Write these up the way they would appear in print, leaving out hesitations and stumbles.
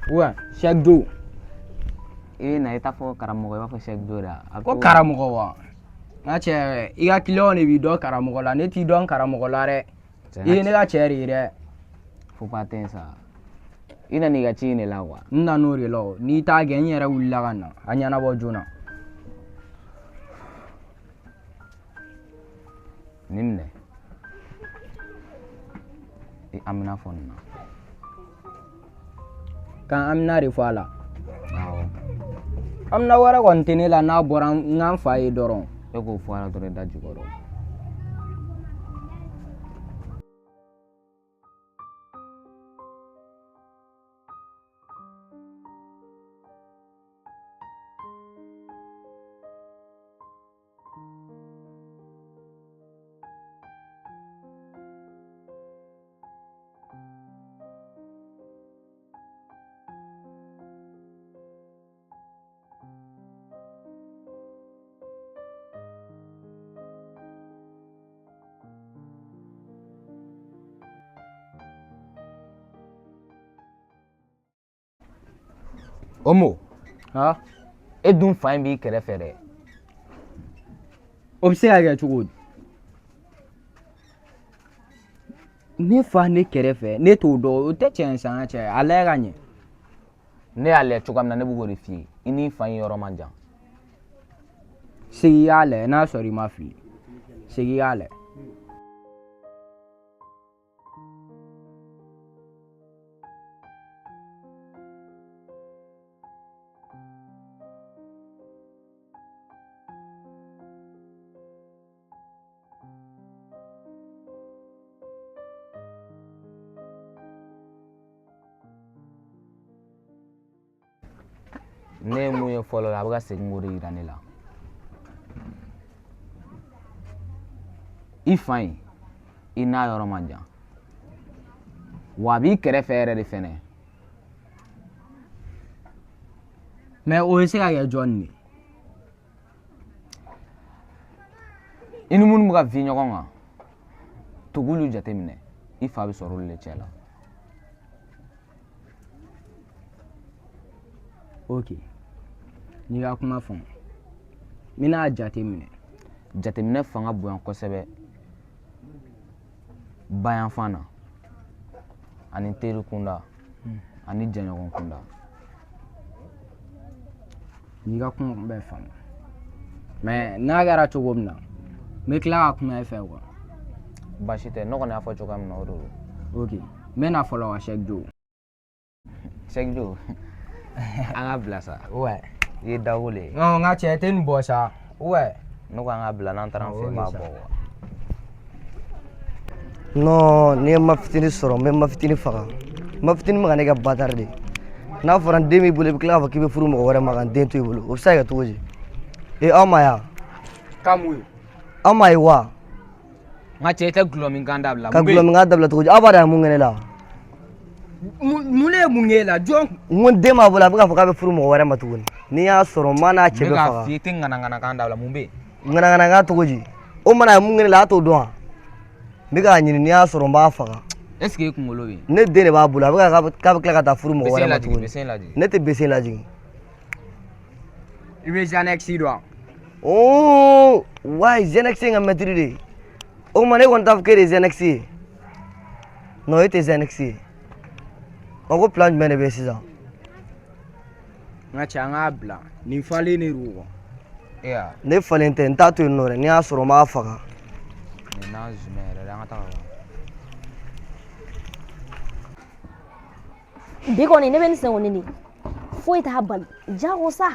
Ouais, Cheikh Jo. I bɛ na i t'a fɔ karamɔgɔ, i b'a fɔ Cheikh Jo de. A ko karamɔgɔ wa? N ka cɛ, i ka client de b'i dɔn karamɔgɔ la, ne t'i dɔn karamɔgɔ la dɛ. I ye ne ka cɛ de ye dɛ. Fo pas tɛ sa. I nana i ka ci in de la quoi. N nan'o de la o. N'i t'a kɛ, n yɛrɛ wulila ka na. A ɲɛnabɔ joona. Nin minɛ. I amina fɔ nin na. Kan amina de fɔ a la. Awɔ. Amina wɛrɛ kɔni tɛ ne la n'a bɔra n ka n fa ye dɔrɔn. E k'o fɔ a la dɔrɔn i da jukɔrɔ. Omo. Ha? E dun fa in b'i kɛrɛfɛ dɛ. O bɛ se ka kɛ cogo di? Ne fa ne kɛrɛfɛ, ne t'o dɔn, o tɛ tiɲɛ sa n ka cɛ, a lajɛ ka ɲɛ. Ne y'a lajɛ cogoya min na, ne bɛ k'o de f'i ye. I n'i fa in yɔrɔ man jan. Segin i k'a lajɛ n'a sɔrɔ i ma fili. Segin i k'a lajɛ. Ne ye mun ye fɔlɔ la, a bɛ ka segin k'o de yira ne la. I fa in, i n'a yɔrɔ man jan, wa a b'i kɛrɛfɛ yɛrɛ de fɛnɛ. Mais o bɛ se ka kɛ jɔn de? I ni minnu bɛ ka vi ɲɔgɔn kan, to k'olu jateminɛ, i fa bɛ sɔrɔ olu de cɛ la. Ok, n'i ka kuma faamu, n bɛna jateminɛ. Jateminɛ fanga bonya kosɛbɛ bayanfan na ani teri kunda ani jɛɲɔgɔn kunda. N'i ka kuma bɛɛ faamu, mais n'a kɛra cogo min na, n bɛ tila ka kuma i fɛ quoi. Baasi tɛ, ne kɔni y'a fɔ cogoya min na, o de don. Ok, n bɛ na fɔlɔ wa, Cheikh Jo. Cheikh Jo, an ka bila sa. Ouais. I ye dawolo ye. Non, n ka cɛ, tɛ nin bɔ sa. Ouais. Ne ko an ka bila, n'an taara an fɛ, n b'a bɔ quoi. Non, ni ye ma fitini sɔrɔ, n bɛ ma fitini faga. Ma fitini bɛ ka ne kɛ batari de. N'a fɔra n den b'i bolo, i bɛ tila k'a fɔ k'i bɛ furu mɔgɔ wɛrɛ ma ka n den to i bolo, o bɛ se ka kɛ cogo di? Ee, aw ma yan. Ka mun ye? Aw ma ye wa? N ka cɛ, i tɛ gulɔ min kan dabila. Ka gulɔ min kan dabila cogo di? Aw b'a dɔn a ye mun kɛ ne la? Mun ne ye mun k'e la? Jɔn? N ko n den b'a bolo, a bɛ k'a fɔ k'a bɛ furu mɔgɔ wɛrɛ ma tuguni. N'i y'a sɔrɔ, n ma n'a cɛ bɛ faga. N bɛ k'a f'i ye, i tɛ ŋanaŋanakan dabila, mun bɛ yen? Ŋanaŋanakan cogo di? O mana a ye mun kɛ ne la, a t'o dɔn wa? N bɛ k'a ɲini, n'i y'a sɔrɔ n b'a faga. Est ce que e kunkolo bɛ yen? Ne den de b'a bolo, a bɛ k'a bɛ tila ka taa furu mɔgɔ wɛrɛ ma tuguni. Bese in lajigin. Ne tɛ bese in lajigin. I bɛ Xanax dɔn? Oh, wayi, Xanax ye n ka mɛtiri de ye. O tuma ne kɔni t'a fɔ k'e de ye Xanax ye. Non, e tɛ Xanax ye. Ɔ, ko plan jumɛn de bɛ yen sisan? N ka cɛ, an k'a bila. Nin falen de don quoi. Ne falen tɛ, n t'a to yen nɔ dɛ. N'i y'a sɔrɔ n b'a faga. Nin n'a jumɛn yɛrɛ de, an ka taa ka Bi kɔni ne bɛ n sen kɔni de, foyi t'a bali jago sa.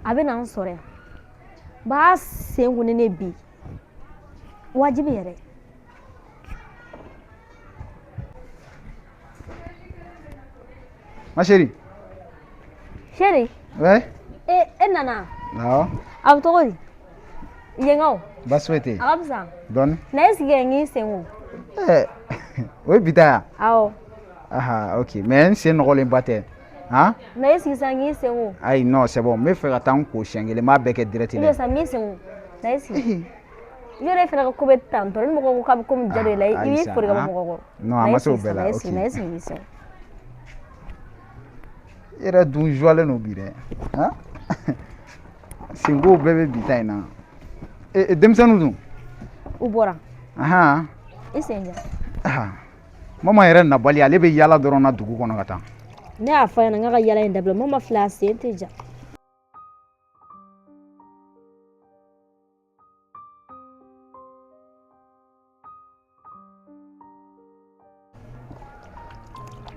A bɛ na n sɔrɔ yan, n b'a sen ko ne bi wajibi yɛrɛ. Ma chérie. Chérie. Ouais. E nana. Awɔ. A bɛ cogo di? Yenkaw. Baasi foyi tɛ yen. A ka fisa. Dɔɔni. Na e sigi yan k'i sen ko. Ɛɛ o ye bi ta ye wa? Awɔ. Aha, ok, mais n sen nɔgɔlenba tɛ. Han? Na e sigi sisan k'i sen ko. Ayi non, c'est bon, n bɛ fɛ ka taa n ko siɲɛ kelen, n b'a bɛɛ kɛ direct I jɔ sa, n b'i sen ko. Na e sigi. I yɛrɛ fana ka ko bɛ tan tɔ, ni mɔgɔ ko k'a bɛ komi ja dɔ i la, i b'i fori ka bɔ mɔgɔ kɔrɔ. Non, a ma se o bɛɛ la, ok. Na e sigi k'i sen ko. I yɛrɛ dun joilen don bi dɛ. Han? Senkow bɛɛ bɛ bi ta in na. Denmisɛnninw dun? U bɔra. Ahan. I sen ja. Mama yɛrɛ nabali, ale bɛ yaala dɔrɔn na dugu kɔnɔ ka taa. Ne y'a fɔ a ɲɛna n k'a ka yaala in dabila, mama filɛ a sen tɛ ja.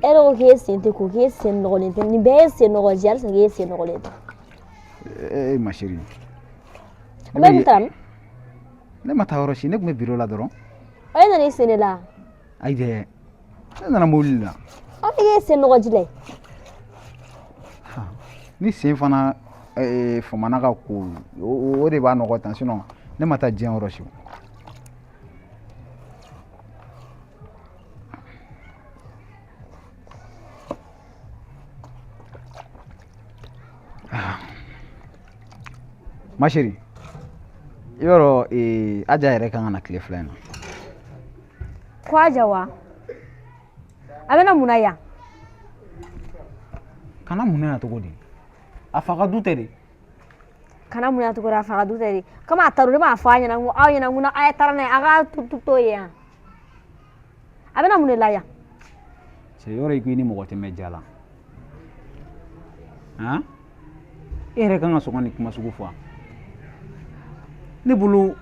E yɛrɛ ko k'e sen tɛ ko, k'e sen nɔgɔlen tɛ, nin bɛɛ ye sen nɔgɔ ji, halisa k'e sen nɔgɔlen tɛ. Ee ma chérie. N bɛ taa min? Ne ma taa yɔrɔ si, ne tun bɛ bureau la dɔrɔn. E nana i sen de la? Ayi dɛ, ne nana mobili la. Ɔ e sen nɔgɔ ji la. Ni sen fana famana ka ko, o de b'a nɔgɔ tan, sinon ne ma taa diɲɛ yɔrɔ si. Ma chérie, i b'a dɔn Aja yɛrɛ kan ka na tile fila in na. Ko Aja wa? A bɛna mun na yan? Kana mun na yan cogo di? A fa ka du tɛ de. Kana mun na cogo di? A fa ka du tɛ de. Komi a taara, ne b'a fɔ a ɲɛna, ko aw ɲɛna ko aw ye taara n'a ye, a k'a to yen yan. A bɛna mun de la yan? Cɛ, yɔrɔ i ko i ni mɔgɔ tɛ mɛn ja la. Han? E yɛrɛ kan ka sɔn ka nin kuma sugu fɔ wa? Ne bolo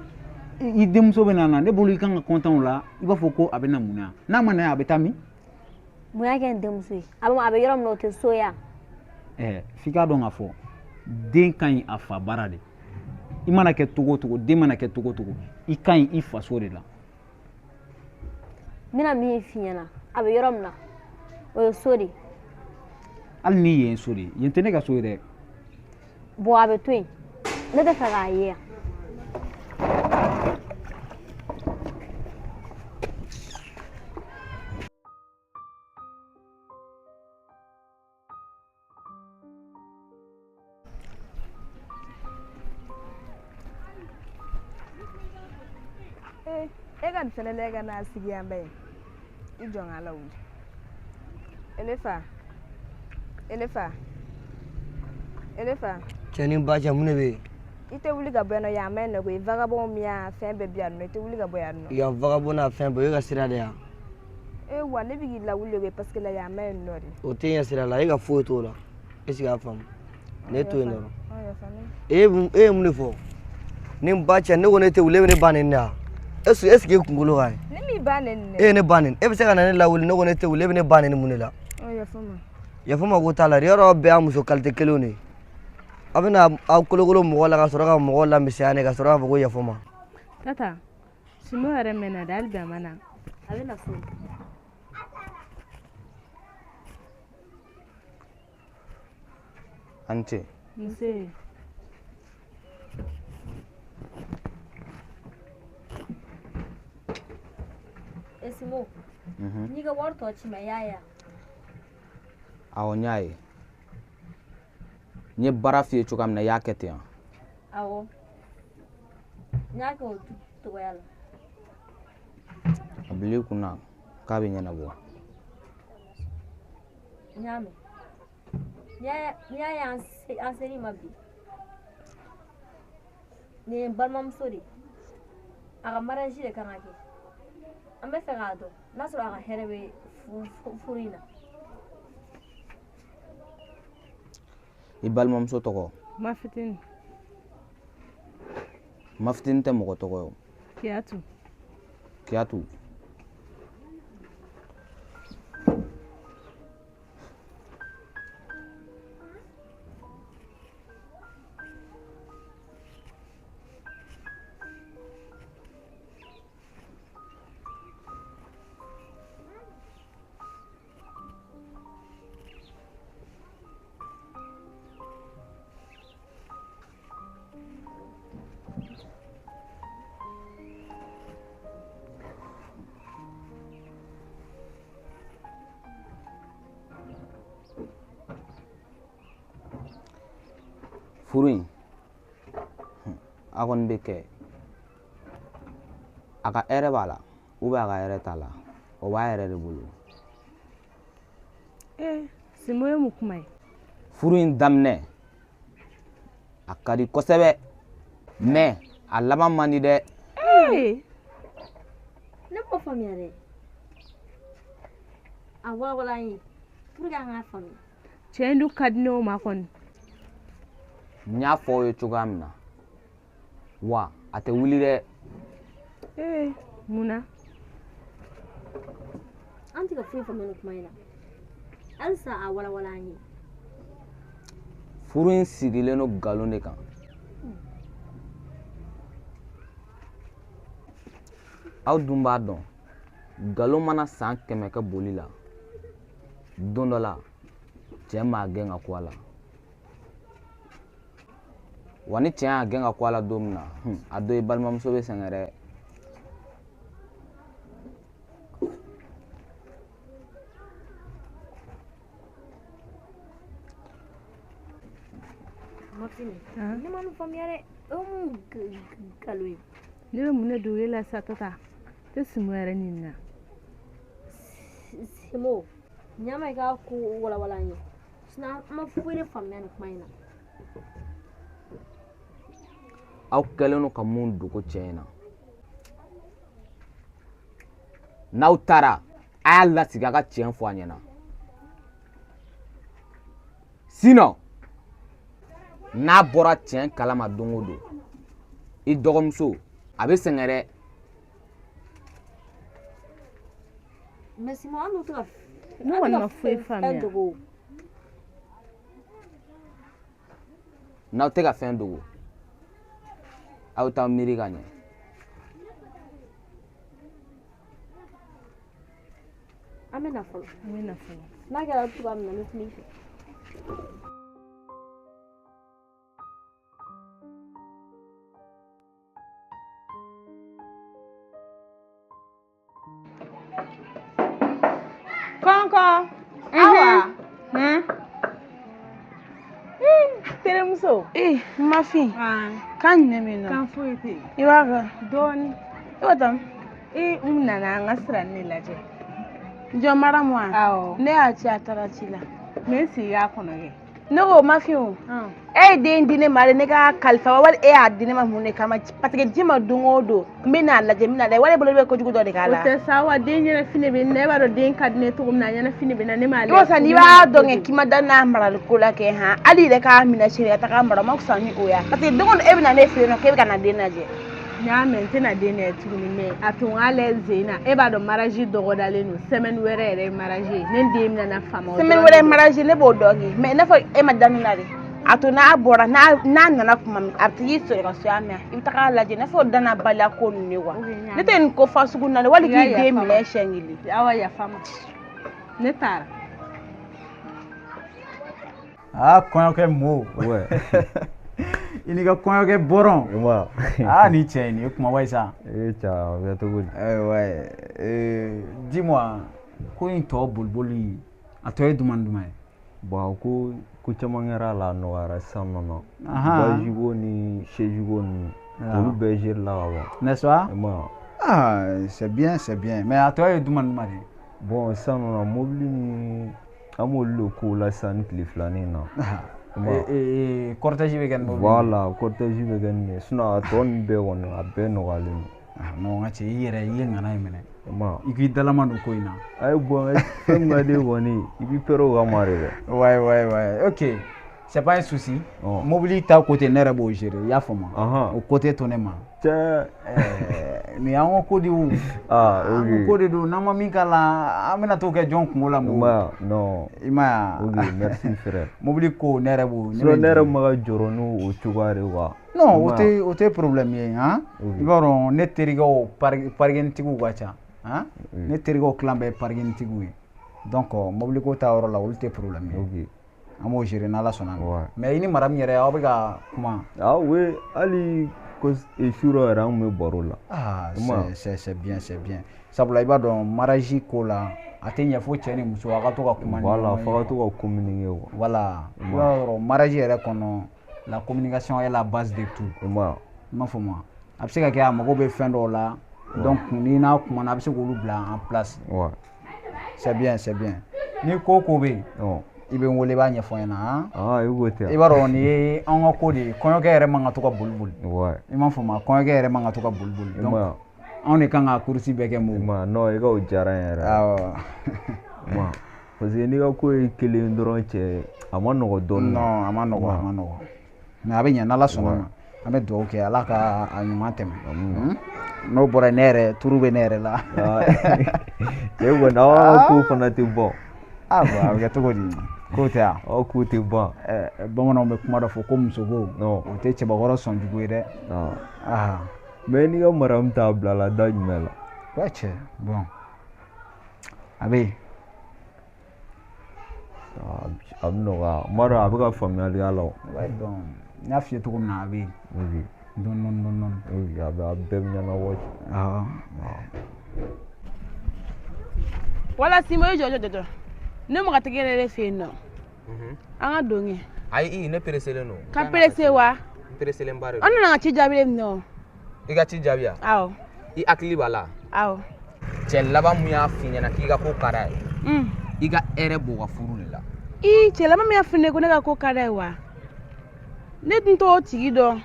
i denmuso bɛ na, ne bolo i kan ka content o la, i b'a fɔ ko a bɛ na mun na? N'a ma na yan, a bɛ taa min? Mun y'a kɛ n denmuso ye? A bɛ yɔrɔ min na, o tɛ so yan. F'i k'a dɔn k'a fɔ den ka ɲi a fa baara de. I mana kɛ cogo o cogo, den mana kɛ cogo o cogo, i ka ɲi i faso de la. N bɛna min f'i ɲɛna, a bɛ yɔrɔ min na, o ye so de ye. Hali ni yen so de ye, yen tɛ ne ka so ye dɛ. Bon, a bɛ to yen, ne tɛ fɛ k'a ye yan. E ka nin fɛnɛ lajɛ ka n'a sigi yan ba ye. I jɔ n ka lawuli. Ele fa. Ele fa. Ele fa. Cɛ ni ba cɛ, mun de bɛ yen? I tɛ wuli ka bɔ yan nɔ, yan ma ɲi nɔ koyi. Vagabond min y'a fɛn bɛɛ bi yan nɔ, i tɛ wuli ka bɔ yan nɔ. Yan vagabond n'a fɛn bɛɛ, o ye ka sira de yan. E wa ne bɛ k'i lawuli de koyi, parce que la yan ma ɲi nɔ de. O tɛ ɲɛ sira la, e ka foyi t'o la. Est ce que y'a faamu? Ne to yen dɔrɔn. E ye mun de fɔ? Ni n ba cɛ, ne ko ne tɛ wuli, e bɛ ne ba neni de wa? Est ce que e kunkolo ka ɲi? Ne m'i ba neni dɛ. E ye ne ba neni. E bɛ se ka na ne lawuli, ne ko ne tɛ wuli, e bɛ ne ba neni mun de la? Yafa ma. Yafa ma ko t'a la dɛ. Yɔrɔ bɛɛ y'a muso qualité kelenw de ye. A bɛna aw kolokolo mɔgɔ la ka sɔrɔ ka mɔgɔw lamisɛnya ne ka sɔrɔ k'a fɔ ko yafa ma. Tata, Simo yɛrɛ mɛnna dɛ, hali bi a ma na. A bɛ na so. A ni ce. Nse. E Simo, n'i ka wari tɔ ci ma, i y'a ye wa? Awɔ, n y'a ye. N ye baara f'i ye cogoya min na, i y'a kɛ ten wa? Awɔ. N y'a kɛ o cogoya la. A bil'i kunna k'a bɛ ɲɛnabɔ. N y'a mɛn. N'i y'a ye an ser'i ma bi, nin ye n balimamuso de ye. A ka mariage de kan ka kɛ. An bɛ fɛ k'a dɔn n'a sɔrɔ a ka hɛrɛ bɛ furu in na. I balimamuso tɔgɔ? Mafitini. Mafitini tɛ mɔgɔ tɔgɔ ye o. Kiyatu. Kiyatu. Furu in, a kɔni bɛ kɛ. A ka hɛrɛ b'a la ou bien a ka hɛrɛ t'a la, o b'a yɛrɛ de bolo. Ee, Sinbo ye mun kuma ye? Furu in daminɛ a ka di kosɛbɛ, mais a laban man di dɛ. Ee! Ne m'o faamuya dɛ. A walawala an ye pour que an k'a faamuya. Cɛ in dun ka di ne o ma kɔni. N y'a fɔ aw ye cogoya min na, wa a tɛ wuli dɛ. Ee, mun na? An tɛ ka foyi faamuya nin kuma in na. Halisa a walawala an ye. Furu in sigilen don nkalon de kan. Aw dun b'a dɔn, nkalon mana san 100 kɛ boli la, don dɔ la cɛ m'a gɛn ka ku a la. Wa ni cɛ y'a gɛn ka ku a la don min na, a don i balimamuso bɛ sɛgɛn dɛ. Ne ma nin faamuya dɛ. O mun nkalon ye? Ne bɛ mun de dogo e la sa tata? Tɛ Sinbo yɛrɛ ɲininka. Sinbo, ɲama i k'a ko walawala an ye. Sinon an ma foyi de faamuya nin kuma in na. Aw kɛlen don ka mun dogo cɛ in na, n'aw taara a y'a lasigi a ka tiɲɛ fɔ a ɲɛna, sinon n'a bɔra tiɲɛ kalama don o don, i dɔgɔmuso a bɛ sɛgɛn dɛ. Mais Sinbo, an dun tɛ ka Ne kɔni ma foyi faamuya. Dogo. N'aw tɛ ka fɛn dogo, aw t'aw miiri ka ɲɛ. An bɛ na fɔlɔ. An bɛ na fɔlɔ. N'a kɛra cogoya min na, n bɛ kuma i fɛ. Kɔnkɔ. Awa. Terimuso. Ee, Mafin. Kan jumɛn bɛ yen nɔ? Kan foyi tɛ yen. I b'a kan? Dɔɔni. E bɛ taa min? Ee, n nana an ka sirani de lajɛ. Jɔn maramu wa? Awɔ. Ne y'a ci a taara ci la. N bɛ n sigi k'a kɔnɔ kɛ. Ne ko Mafin o. E ye den di ne ma de ne ka kalifa wa wali e y'a di ne ma mun de kama? Parce que ji ma don o don n bɛ n'a lajɛ n bɛ n'a lajɛ wali e bolo bɛ kojugu dɔ de k'a la. O tɛ sa wa, den ɲɛnafin de bɛ n na, e b'a dɔn den ka di ne cogo min na, a ɲɛnafin de bɛ n na, ne m'a I b'a sɔrɔ n'i b'a dɔn kɛ k'i ma da n'a marali ko la kɛ han, hali i yɛrɛ k'a minɛ sini ka taga mara o ma fisa ni o ye parce que don o don e bɛ na ne fɛ yen nɔ k'e bɛ ka na den lajɛ. N y'a mɛn, n tɛna den lajɛ tuguni, mais a to n k'a lajɛ zen na, e b'a dɔn mariage dɔgɔdalen don, semaine wɛrɛ yɛrɛ ye mariage ye, ne den bɛna na fama o Semaine dɔrɔn wɛrɛ de ye don. mariage ne b'o dɔn kɛ, mais i n'a fɔ e ma da ne la de. A to n'a bɔra n'a nana tuma min a bɛ t'i sɔrɔ i ka so yan mɛ i bɛ taga lajɛ i n'a fɔ danabaliya ko ninnu ye wa. Ne tɛ nin ko fasugu na wali k'i den minɛ siɲɛ kelen. Awa yafa ma, ne taara. Ah, kɔɲɔkɛ mo. Ouais. I n'i ka kɔɲɔkɛ bɔrɔn. Wa. Ah, ni cɛ in nin ye kumaba ye sa. Eh, cɛ, a bɛ cogo di? Eh, ouais. Dis-moi, ko in tɔ boliboli a tɔ ye jumɛn jumɛn ye? Bon, ko ko caman kɛra a la, a nɔgɔyara sisan nɔ. Ahan. Baji ko ni chaise ko ninnu. Ah. Olu bɛɛ géré la ka ban. N'est-ce pas? I ma ye wa? Ah, c'est bien, c'est bien. Mais a tɔ ye jumɛn jumɛn de ye? Bon, sisan nɔ mobili ni an b'olu de kow la sisan ni tile filanin in na. I ma ye wa? Eh, cortège bɛ kɛ ni mobili ye. Voilà, cortège bɛ kɛ nin ye. Sinon a tɔ ninnu bɛɛ kɔni a bɛɛ nɔgɔyalen don. Ah, non, n ka cɛ, i yɛrɛ i ye ŋana in minɛ. I ma ye wa? I k'i dalama don ko in na. Ayi bon, fɛn min ka di e kɔni, i b'i pɛrɛn o kama de dɛ. Ouais, ouais, ouais. Ok. C'est pas un souci. Oh. Mobili ta côté ne yɛrɛ b'o gérer, i y'a faamu? Ahan. O côté to ne ma. Cɛ. Nin y'an ka ko de ye o. Ah, An ka ok. ko de don, n'an ma min k'a la, an bɛna t'o kɛ jɔn kungo la I mo. ma ye wa? Non. I ma ye wa? Ok, merci frère. Mobili ko ne yɛrɛ b'o. Sinon ne yɛrɛ ma ka jɔrɔ n'o o cogoya de quoi. Non, I o ma ye tɛ o tɛ problème ye han. Ok. I b'a dɔn ne terikɛw parking tigiw ka ca han. Oui. Ne terikɛw tilan bɛɛ ye parking tigiw ye. Donc mobili ko ta yɔrɔ la olu tɛ problème ye. Ok. An b'o gérer n'Ala sɔnna a ma. Ouais. Mais i ni madame yɛrɛ aw bɛ ka kuma. Ah oui, hali ko su dɔ yɛrɛ an kun bɛ baro la. Ah, I ma ye wa? c'est bien, c'est bien. Sabula i b'a dɔn mariage ko la a tɛ ɲɛ fo cɛ ni muso a ka to ka kuma ni Voilà, ɲɔgɔn ye fo ka to quoi. ka communiquer quoi. Voilà. I I ma ye b'a dɔn mariage yɛrɛ kɔnɔ La communication est la base de tout. I ma ye wa? I m'a faamu wa? A bɛ se ka kɛ a mago bɛ fɛn dɔw la. Donc ni n'a kumana a bɛ se k'olu bila en place. Ouais. C'est bien, c'est bien. Ni ko o ko bɛ yen, Ɔ. i bɛ n wele i b'a ɲɛfɔ n ɲɛna han. Ah, i k'o tɛ. I b'a dɔn nin ye anw ka ko de ye, kɔɲɔkɛ yɛrɛ man ka to ka boli boli. Ouais. I m'a faamu wa? Kɔɲɔkɛ yɛrɛ man ka to ka boli boli. I ma ye Donc wa? anw de kan ka course bɛɛ kɛ I mo. ma ye wa? Non, i ka o diyara n yɛrɛ ye. Awɔ. I ma ye wa? Parce que n'i ka ko ye kelen dɔrɔn cɛ, a ma nɔgɔ dɔɔnin. Non, a ma nɔgɔ, a ma nɔgɔ. Mais a bɛ ɲɛ n'Ala sɔnna ma. An bɛ dugawu kɛ Ala ka a ɲuman tɛmɛ. Amina. N'o bɔra yen, ne yɛrɛ turu bɛ ne yɛrɛ la. Ah, cɛ kɔni aw ka ko fana tɛ ban. Ah bon, a bɛ kɛ cogo di? Ko tɛ yan. Aw ko tɛ ban. Bamananw bɛ kuma dɔ fɔ ko musoko. Non. O tɛ cɛbakɔrɔ sɔn jugu ye dɛ. Ah. Ah. Mais n'i ka maramu t'a bila la da jumɛn la? Ouais, cɛ, bon. A bɛ yen. Ah, a bɛ nɔgɔya. N b'a dɔn a bɛ ka faamuyali k'a la o. Ouais, bon, n y'a f'i ye cogo min na a bɛ yen. Ok. Dɔɔni dɔɔni dɔɔni dɔɔni. Ok, a bɛ a bɛɛ bɛ ɲɛnabɔ. Awɔ. Wala Simo i jɔ jɔ jɔ jɔ. Ne mɔgɔ tɛ yɛrɛ de fɛ yen nɔ. An ka don kɛ. Ayi i ne pereselen don. Ka perese wa? N pereselen ba de An don. nana ka ci jaabi de minɛ o. I ka ci jaabi ya? Awɔ. I hakili b'a la? Awɔ. Cɛ laban mun y'a f'i ɲɛna k'i ka ko ka d'a ye. I ka hɛrɛ b'o ka furu de la. Ii cɛ laban min y'a fɔ ne ye ko ne ka ko ka d'a ye wa? Ne tun t'o tigi dɔn.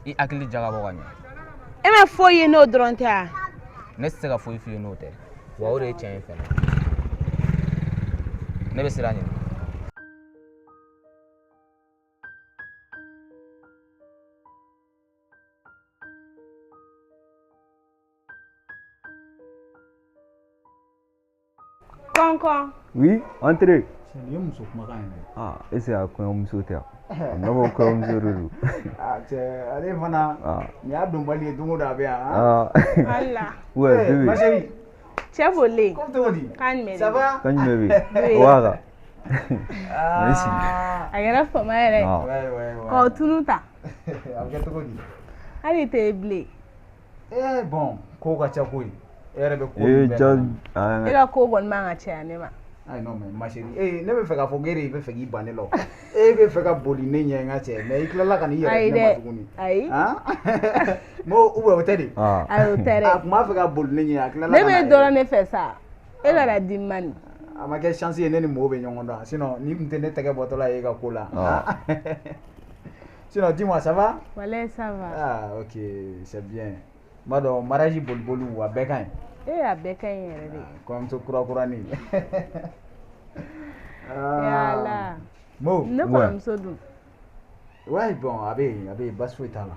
I hakili jagabɔ ka ɲɛ. E ma foyi ye n'o dɔrɔn tɛ wa? Ne tɛ se ka foyi f'i ye n'o tɛ. Wa o de ye tiɲɛ ye fɛnɛ. Ne bɛ sira ɲini. Kɔnkɔn. Oui, entrez. Nin ye muso kumakan ye dɛ. Ah, est-ce que a kɔɲɔmuso tɛ yan? A bɛ n'a fɔ kɔɲɔmuso de don. Ah, cɛ, ale fana, Ah. nin y'a donbali ye don o don a bɛ yan. Ah. Ala. Ouais, Eh, bébé. ma chérie. Cɛ bolilen. Ko cogo di? K'an jumɛn de Ça va? Kan jumɛn bɛ yen? Oui. O b'a kan. Na i sigi. A kɛra fama yɛrɛ ye. Ah. Ouais, ouais, ouais. K'o tunu ta. A bɛ kɛ cogo di? Hali i tɛ ye bilen. Eh, bon, ko ka ca koyi. E yɛrɛ bɛ ko Eh, min bɛɛ ja. kalama. E ka ko kɔni man ka caya ne ma. Ayi non mais ma chérie, eh, ne bɛ fɛ k'a fɔ k'e de bɛ fɛ k'i ban ne la o. E bɛ fɛ ka boli ne ɲɛ n ka cɛ, mais i tilala ka n'i yɛrɛ Ayi di ne ma dɛ. tuguni. Ayi. Han? N ko ou bien o tɛ de? Ah. Ayi o tɛ dɛ. A tun b'a fɛ ka boli ne ɲɛ, a tilala Ne ka bɛ n'a yɛrɛ. dɔrɔn de fɛ sa. E kana di n ma nin. A ma kɛ chance ye ne ni mɔgɔw bɛ ɲɔgɔn dɔn, sinon n'i tun tɛ ne tɛgɛ bɔtɔla ye e ka ko la. Ah. Sinon dis-moi, ça va? Walayi ça va. Ah, ok, c'est bien. N b'a dɔn mariage boliboliw a bɛɛ ka ɲi. E a bɛɛ ka ɲi yɛrɛ de. Kɔɲɔmuso kura kuranin. Yala. Mo. Ne kɔrɔmuso dun. Ouais, bon, a bɛ yen, a bɛ yen, baasi foyi t'a la.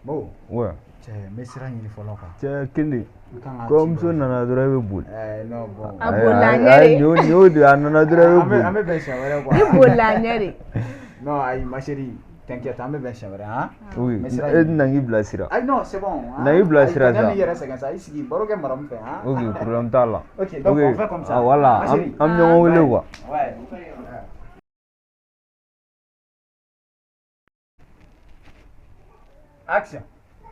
Mo. Ouais. Cɛ, n bɛ sira ɲini fɔlɔ quoi. Cɛ kelen. N kan ka ci Kɔɲɔmuso dɔ. nana dɔrɔn e bɛ boli. Eh, non, bon. A bolila a ɲɛ de. Ayi, nin y'o de ye, a nana dɔrɔn e bɛ An bɛ an boli. bɛ bɛn siɲɛ wɛrɛ quoi. I bolila a ɲɛ de. Non, ayi, ma chérie, t'inquiète, an bɛ bɛn siɲɛ wɛrɛ han. Oui, N bɛ sira e ɲini. tɛna k'i bilasira. Ayi, non, c'est bon. hein. Na y'i bilasira Ayi, kana sa. n'i yɛrɛ sɛgɛn sa, i sigi, baro kɛ maramu fɛ han. Ok, problème t'a la. Ok, donc on fait comme ça. Ah, voilà, Ma an chérie. an bɛ ɲɔgɔn wele quoi. Ouais. Action.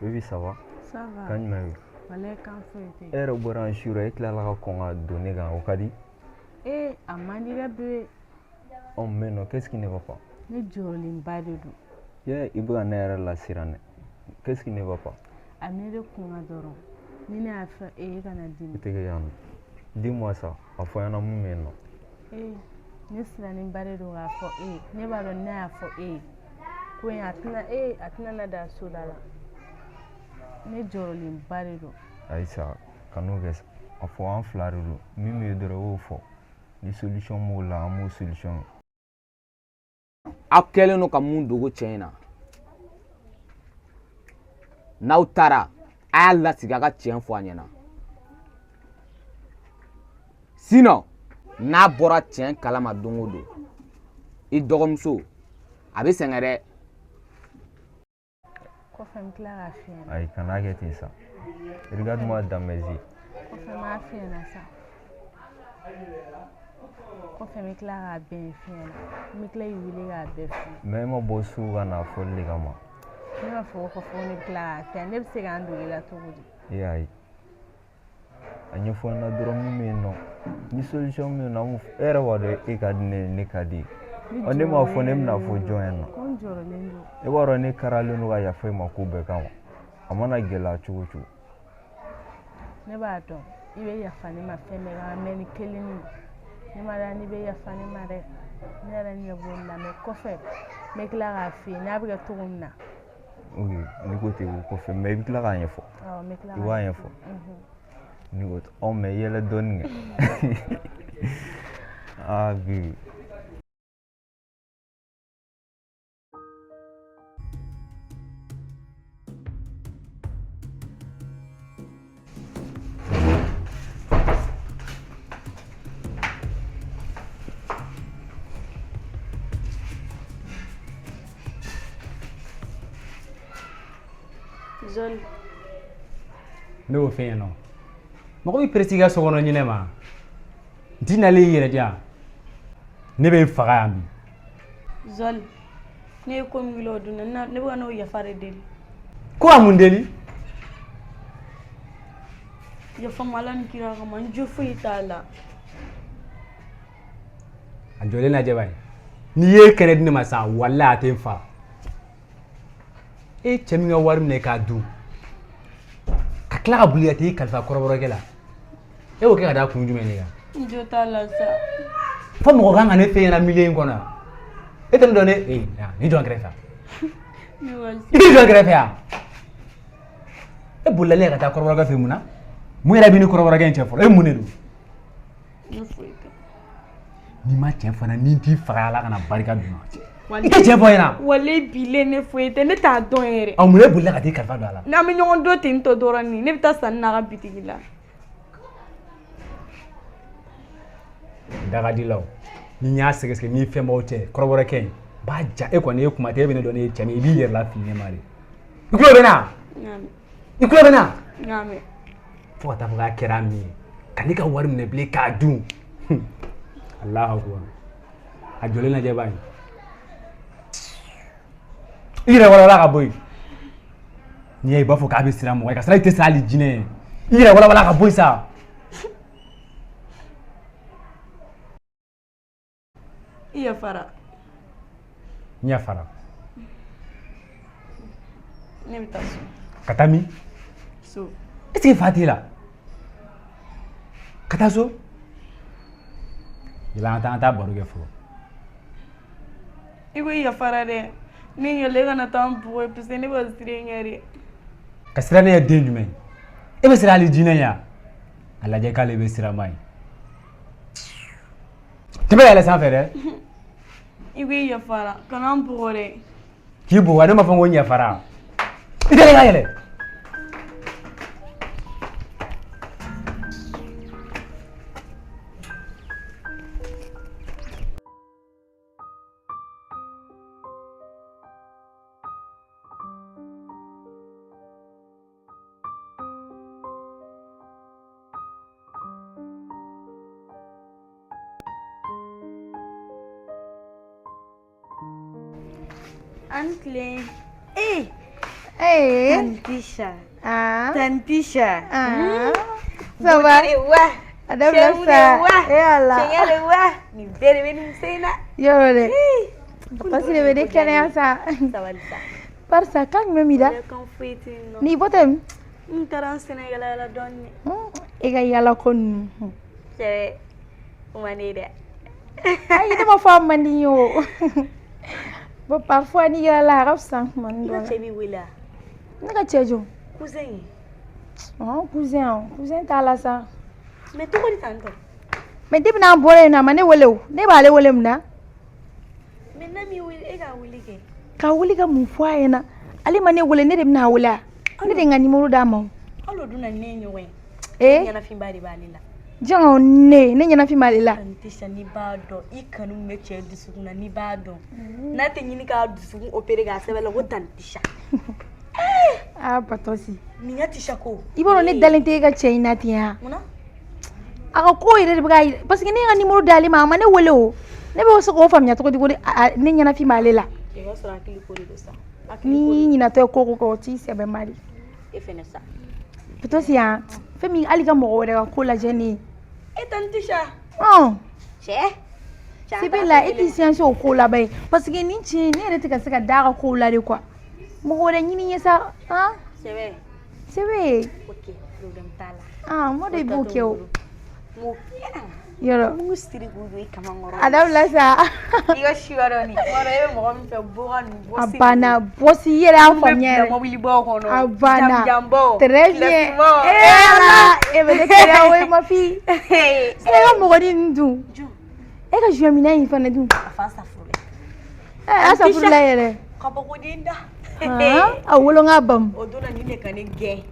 Baby, ça va? Ça va. Kan jumɛn bɛ yen? Walayi kan foyi tɛ E yɛrɛ bɔra yan su rɔ, e tilala ka kɔn ka don ne kan, o ka di? Ee a man di dɛ bébé. Oh, mais non, qu'est-ce qui ne va pas? Ne jɔrɔlenba de don. Yeah, i bɛ ka ne yɛrɛ lasiran dɛ. Qu'est-ce qui ne va pas? A bɛ ne de kun kan dɔrɔn. Ni ne y'a fɔ e ye e kana I dimi. tɛ kɛ yan nɔ. Dis-moi ça, a fɔ n ɲɛna mun bɛ yen nɔ. Ee ne sirannenba de don k'a fɔ e ye. Ne b'a dɔn ne y'a fɔ e ye. Ko in a tɛna ee a tɛna na dan soda la. Ne jɔrɔlenba de don. Ayi sa, kan'o kɛ sa. A fɔ an fila de don. Min bɛ yen dɔrɔn i y'o fɔ. Ni solution b'o la, an b'o solution. Aw kɛlen don ka mun dogo cɛ in na. N'aw taara, a y'a lasigi a ka tiɲɛ fɔ a ɲɛna. Sinon, n'a bɔra tiɲɛ kalama don o don, i dɔgɔmuso a bɛ sɛgɛn dɛ. Kɔfɛ n bɛ tila k'a f'i ɲɛna. Ayi, kan'a kɛ ten sa. Regarde-moi dans mes yeux. Kɔfɛ n b'a f'i ɲɛna sa. Kɔfɛ n bɛ tila k'a bɛɛ f'i ɲɛna. N bɛ tila k'i wele k'a bɛɛ f'i ye. Mais e ma bɔ so ka n'a fɔli de kama. Ne b'a fɔ ko kɔfɛ ko ne bɛ tila k'a f'i ɲɛna. Ne bɛ se k'an dogo i la cogo di? E y'a ye. A ɲɛfɔ n ɲɛna dɔrɔn min bɛ yen nɔ. Ni Ni solution bɛ yen nɔ, an b'o fɔ. E yɛrɛ b'a dɔn e ka di ne ye, ne ka di ye. Ɔ ne m'a fɔ ne bɛna fɔ jɔn ɲɛna? Ko n jɔrɔlen don. E b'a dɔn ne karalen don ka yafa i ma ko bɛɛ kama. A mana gɛlɛya cogo o cogo. Ne b'a dɔn i bɛ yafa ne ma fɛn bɛɛ kama, mais nin kelen nin, ne ma da n'i bɛ yafa ne ma dɛ. Ne yɛrɛ ɲɛ b'o la, mais kɔfɛ n bɛ tila k'a f'i ye n'a bɛ kɛ cogo min na. Ok, n'i ko ten o kɔfɛ, mais i bɛ tila k'a ɲɛfɔ. Awɔ, n bɛ tila I b'a ɲɛfɔ. N'i ko ten, ɔ mais yɛlɛ dɔɔni kɛ. Aa bi. Zoli. Ne y'o f'e ɲɛna mɔgɔ bɛ perese i ka so kɔnɔ ɲinɛ ma n t'i nalen i yɛrɛ di yan ne bɛ n faga yan bi. Zoli, ne ye ko min k'i la o don na, ne bɛ ka n'o yafa de deli. Ko ka mun deli? Yafa n ma Ala ni kira kama, n jo foyi t'a la. A jɔlen lajɛ bani, n'i ye kɛnɛ di ne ma sisan, walayi a tɛ n fa. E cɛ min ka wari minɛ k'a dun ka tila ka boli ka t'i kalifa kɔrɔbɔrɔkɛ la, e y'o kɛ ka da kun jumɛn de kan? N jo t'a la sa. Fo mɔgɔ kan ka ne f'e ɲɛna milieu in kɔnɔ yan, e tɛ ne dɔn ne ee n'i jɔ n kɛrɛfɛ yan. I t'i jɔ n kɛrɛfɛ yan. E bolila ne ka taa kɔrɔbɔrɔkɛ fɛ yen mun na? Mun yɛrɛ b'i ni kɔrɔbɔrɔkɛ in cɛ fɔlɔ? E mun de don? N'i ma tiɲɛ fɔ n ɲɛna, ni n t'i faga, Ala kana barika d'u ma. I tɛ tiɲɛ fɔ n ɲɛna. Walayi bilayi ne foyi tɛ, ne t'a dɔn yɛrɛ. Ɔ mun e bolila ka t'i kalifa don a la? N'an bɛ ɲɔgɔn dɔn ten tɔ dɔrɔn ni ne bɛ taa sanni n'a ka bitigi la. Da ka di la o. Ni n y'a sɛgɛsɛgɛ ni fɛn b'aw cɛ kɔrɔbɔrɔkɛ in b'a ja e kɔni e kuma tɛ e bɛ ne dɔn ne ye cɛ min ye, i b'i yɛrɛ lafili ne ma de. I tulo bɛ n na? I tulo bɛ n na? N y'a mɛn. Fo ka taa fɔ k'a kɛra min ye ka ne ka wari minɛ bilen k'a dun. Alahu akubar. A jɔlen lajɛ bani. I yɛrɛ walawala ka bɔ yen. N'i ye i b'a fɔ k'a bɛ siran mɔgɔ ye ka sɔrɔ i tɛ siran hali jinɛ ye. I yɛrɛ walawala ka bɔ yen sa. I yafara. N yafara. Ne bɛ taa so. Ka taa min? So. Est ce que fa t'e la? Ka taa so? Yɛlɛ an taa an taa baro kɛ fɔlɔ. I ko i yafara dɛ. Ne yɛlɛ e kana taa n bugɔ parce que ne bɛ siran e ɲɛ de. Ka siran ne ye den jumɛn ye? E bɛ siran hali jinɛ ɲɛ wa? A lajɛ k'ale bɛ siran ma ye. Tɛmɛ yɛlɛ sanfɛ dɛ. I ko i yafara kana n bugɔ dɛ. K'i bugɔ ne m'a fɔ ko n yafara. I tɛ ka yɛlɛ. An tilen. Ee. Ee. Tantie Tisha. Ah. Tantie Tisha. Ah. Ça va? Wa. A dabila sa. E Ala. Cɛɲɛ de wa. Nin bɛɛ de bɛ nin muso in na. Yɔrɔ dɛ. Pasi de bɛ ne kɛnɛya sa. Sabali sa. Barisa kan jumɛn b'i da? Kan foyi tɛ yen nɔ. N'i bɔtɔ min? N taara n sɛnɛkɛla la dɔɔnin. E ka yala ko ninnu. Cɛ o man di ye dɛ. Ayi ne ma fɔ a man di n ye o. Bon parfois n'i yala a ka fisa kuma I dɔ ka la. cɛ b'i wele wa? Ne ka cɛ jɔn? Cousin ye. Ɔn cousin o cousin t'a la sa. Mais cogo di tan tɔ? Mais depuis n'an bɔra yen nɔ a ma ne wele o. Ne b'ale wele mun na? Mais n'a m'i wele e k'a wele kɛ. Ka wele ka mun fɔ a ɲɛna? Ale ma ne wele ne de bɛna a wele wa? Ne de ye n ka numéro d'a ma o. Hali o dun na ni ne ye ɲɔgɔn ye. Ee? Ɲɛnafinba de b'ale la. Jɔn ne ɲɛnafin b'ale la. Tantie Tisha n'i b'a dɔn i kanu min bɛ cɛ dusukun na n'i b'a dɔn n'a tɛ ɲini k'a dusukun opérer k'a sɛbɛn la ko Tantie Tisha. Aa Batɔsi. Nin ka Tisha ko. I b'a dɔn ne dalen tɛ e ka cɛ in na ten wa? Munna? A ka ko yɛrɛ de bɛ k'a yira parce que ne ye n ka numéro d'ale ma a ma ne wele o. Ne bɛ se k'o faamuya cogo di ko ne ɲɛnafin b'ale la. I b'a sɔrɔ hakili ko de don sa. N'i ɲinatɔ ye ko o ko kɛ o t'i sɛbɛ ma de. E fɛnɛ sa. Batɔsi yan fɛn min hali ka mɔgɔ wɛrɛ ka ko lajɛ ne ye. E Tantie Tisha. Ɔn. Cɛ. Sebe la e t'i siyanse o ko laban ye parce que nin cɛ in ne yɛrɛ tɛ ka se ka d'a ka kow la de quoi. Mɔgɔ wɛrɛ ɲini ye sa han. Sebe. Sebe. Ok, problème t'a la. Ah, mɔ de b'o kɛ o. Mo Yɔrɔ. Mun siri k'u don i kaman kɔrɔ. A dabila sa. I ka si yɔrɔ nin. Kuma dɔ e bɛ mɔgɔ min fɛ bɔka ninnu A banna bɔsi i yɛrɛ y'a faamuya yɛrɛ. Mobilibaw kɔnɔ. A banna. Janjanbaw. Très bien. Kilasibaw. Eh Ala, e bɛ ne kɛlɛ o ye ma fille. E ka mɔgɔnin ninnu dun. E ka jouet minɛn in fana dun. A fa safurula. Eh, a safurula yɛrɛ. Kabakoden da. Han, a wolo n ka bamu. O don na nin de ka ne gɛn.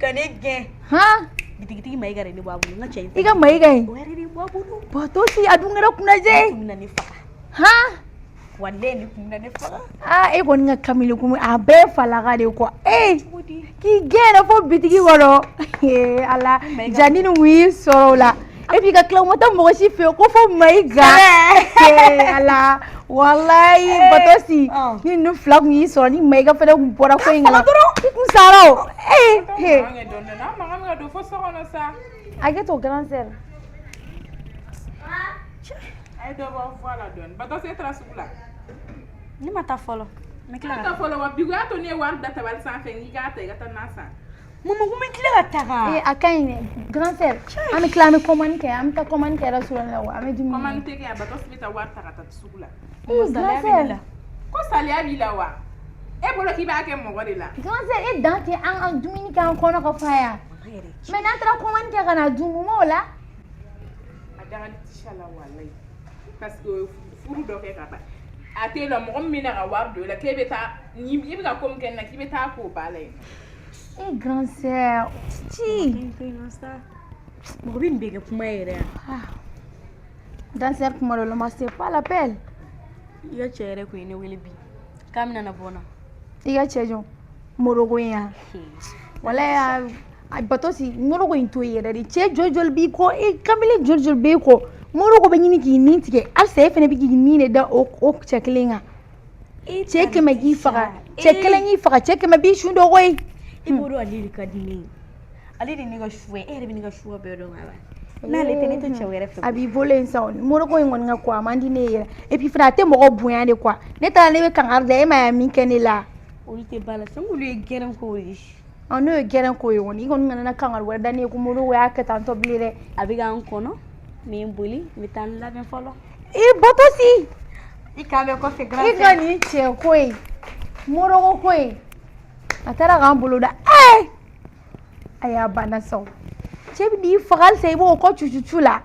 Ka ne gɛn. Han. Bitigitigi Mayiga de ne bɔ a bolo n ka cɛ in. I ka Mayiga in. O yɛrɛ de bɔ a bolo. Bɔtɔ si a dun kɛra kunnajɛ ye. Nin tun bɛna ne faga. Han. Walayi nin tun bɛna ne faga. Aa e kɔni ka kamalen kun a bɛɛ falaka de quoi. Ee k'i gɛn yɛrɛ fo bitigi kɔnɔ. Ee Ala jani nin kun y'i sɔrɔ o la. Et puis ka tila u ma taa mɔgɔ si fɛ yen ko fo Mayiga. Ee Ala walayi Batosi ni ninnu fila kun y'i sɔrɔ ni Mayiga fana kun bɔra ko in kalama. I kun sara o. Ee he. Hakɛ to grand sœur. A ye dɔ bɔ voix la dɔɔni. Batɔsi e taara sugu la. Ne ma taa fɔlɔ. N bɛ tila ka taa fɔlɔ wa bi y'a to ne ye wari da tabali sanfɛ n k'i k'a ta i ka taa na san. Mama ko n bɛ tila ka taga. Ee a ka ɲi dɛ grand sœur an bɛ tila an bɛ commande kɛ an bɛ taa commande kɛ restaurant la wa an bɛ dumuni kɛ. Commande tɛ kɛ yan Batɔsi bɛ taa wari ta ka taa sugu la. Ee grand sœur. Ko saliya b'i la wa? E bolo k'i b'a kɛ mɔgɔ de la. Grand sœur e dan tɛ an ka dumuni kɛ an kɔnɔ ka fa yan. Mais n'an taara commande kɛ ka na dun mun b'o la? A dangali tisa la walayi parce que furu dɔ kɛ ka ban a t'e la mɔgɔ min bɛna ka wari don e la k'e bɛ taa ni i bɛ ka ko min kɛ nin na k'i bɛ taa k'o ba la yen. E grand sœur ci. Mɔgɔ bɛ nin bɛɛ kɛ kuma yɛrɛ yan. Grand sœur kuma dɔ la ma c'est pas la peine. I ka cɛ yɛrɛ kun ye ne wele bi k'a bɛna na bɔ n na. I ka cɛ jɔn Moroko in yan. Walayi a Batosi Moroko in to yen yɛrɛ de cɛ joli joli b'i kɔ e kamalen joli joli b'e kɔ Moroko bɛ ɲini k'i ni tigɛ halisa e fana bɛ k'i ni de da o cɛ kelen kan. Cɛ 100 k'i faga cɛ kelen k'i faga cɛ 100 b'i su dɔn koyi. I b'o dɔn ale de ka di ne ye ale de ye ne ka choix ye e yɛrɛ bɛ ne ka choix bɛɛ dɔn ka ban n'ale tɛ ne tɛ cɛ wɛrɛ fɛ. A b'i bolo yen sa Moroko in kɔni ka ko a man di ne ye yɛrɛ et puis fana a tɛ mɔgɔ bonya de quoi ne taara ne bɛ kankari da e ma ye min kɛ ne la. Olu tɛ ba la sisan olu ye gɛrɛn kow ye. Ɔ n'o ye gɛrɛn ko ye kɔni i kɔni kana na kankari wɛrɛ da ne ye ko Moroko y'a kɛ tan tɔ bilen dɛ. A bɛ k'an kɔnɔ n bɛ n boli n bɛ taa n labɛn fɔlɔ. I Batosi. I k'an bɛn kɔfɛ grand I ka nin cɛ ko in Moroko ko in a taara k'an bolo da ee a y'a banna sa o cɛ bɛ n'i faga halisa i b'o kɔ cucucu la.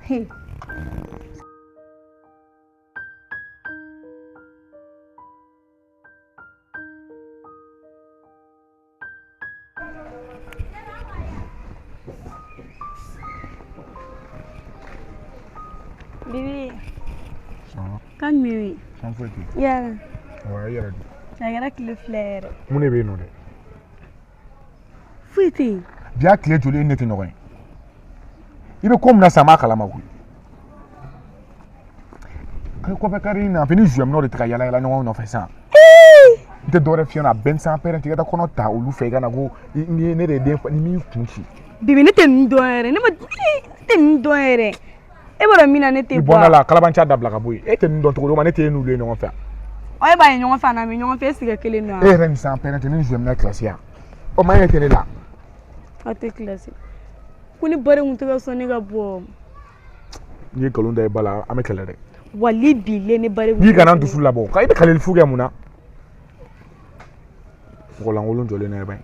He. Bibi. Kan jumɛn bɛ yen? Kan foyi tɛ yen. Yala. Wa i yɛrɛ dun? A kɛra tile 2 yɛrɛ. Mun de bɛ yen nɔ dɛ? Foyi tɛ yen. Bi y'a tile joli e ni ne tɛ ɲɔgɔn ye? I bɛ ko min na sisan n b'a kalama koyi. Kɔfɛ kari in na fɛ ni zuwɛminɛw de tɛ ka yala yala ɲɔgɔn nɔfɛ sisan. N tɛ dɔwɛrɛ f'i ɲɛna a bɛɛ ni san pɛrɛn tɛ i ka taa kɔnɔ ta olu fɛ i ka na ko ni ne de ye den fa ni m'i kun ci. Bibi ne tɛ ninnu dɔn yɛrɛ ne ma ne tɛ ninnu dɔn yɛrɛ e b'a dɔn min na ne tɛ bɔ. I bɔnna la kalabanciya dabila ka bɔ yen e tɛ ninnu dɔn cogo di o ma ne tɛ e n'olu ye ɲɔgɔn fɛ. Ɔ e b'a ye ɲɔgɔn fɛ a n'an bɛ ɲɔgɔn fɛ est ce que kelen don wa. E yɛrɛ ni san pɛrɛn tɛ ne ni zuwɛminɛ kilasi yan o ma e tɛ ne la. Aw tɛ kilasi ko ne ba de tun tɛ ka sɔn ne ka bɔ. N'i ye nkalon da i ba la an bɛ kɛlɛ dɛ. Wali bilen ne ba de. N'i kana n dusu labɔ ka i bɛ kaleli fu kɛ mun na. Mɔgɔ lankolon jɔlen na i ba ye.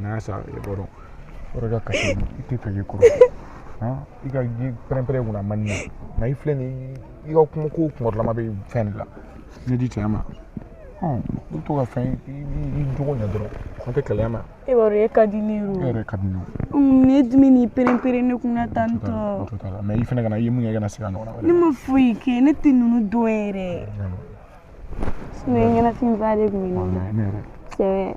N'a sa i b'a dɔn yɔrɔ ka kasi i tɛ fɛ k'i kɔrɔ i ka pɛrɛn-pɛrɛn kunna a man di ne ye nka i filɛ nin ye i ka kuma ko kunkɔrɔlama bɛ fɛn de la ne di cɛ ma i bɛ to ka fɛn i jogo ɲɛ dɔrɔn an tɛ kɛlɛ ma. E b'a dɔn e ka di ne ye o. E yɛrɛ ka di ne ye. Ne ye jumɛn ni pɛrɛn-pɛrɛn ne kunna tan tɔ. Mais i fana kana i ye mun kɛ i kana segin a ɲɔgɔnna wɛrɛ. Ne ma foyi kɛ ne tɛ ninnu dɔn yɛrɛ. Sinon ɲɛnafinba de tun bɛ ne la. Ne yɛrɛ. Sɛbɛ.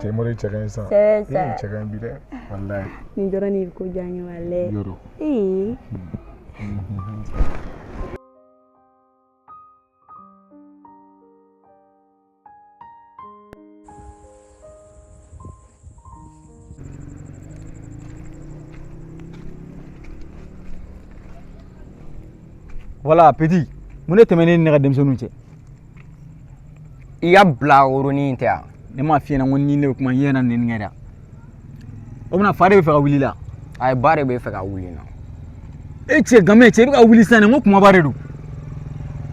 Cɛ mori cɛ ka ɲi sa. Sɛbɛ sa. Cɛ ka ɲi bi dɛ. Walayi. Nin dɔrɔn de bɛ ko diya n ye walayi. Yɔrɔ. Ee. Voilà petit, mun de tɛmɛnen ni ne ka denmisɛnninw cɛ? I ka bila woronin in tɛ yan. Ne m'a f'i ɲɛna ko ni ne bɛ kuma n yɛrɛ na nɛni kɛ dɛ. O bɛna fa de bɛ fɛ ka wuli la. Ayi, ba de bɛ fɛ ka wuli n na. E cɛ game, cɛ i bɛ ka wuli sisan de, n ko kumaba de don.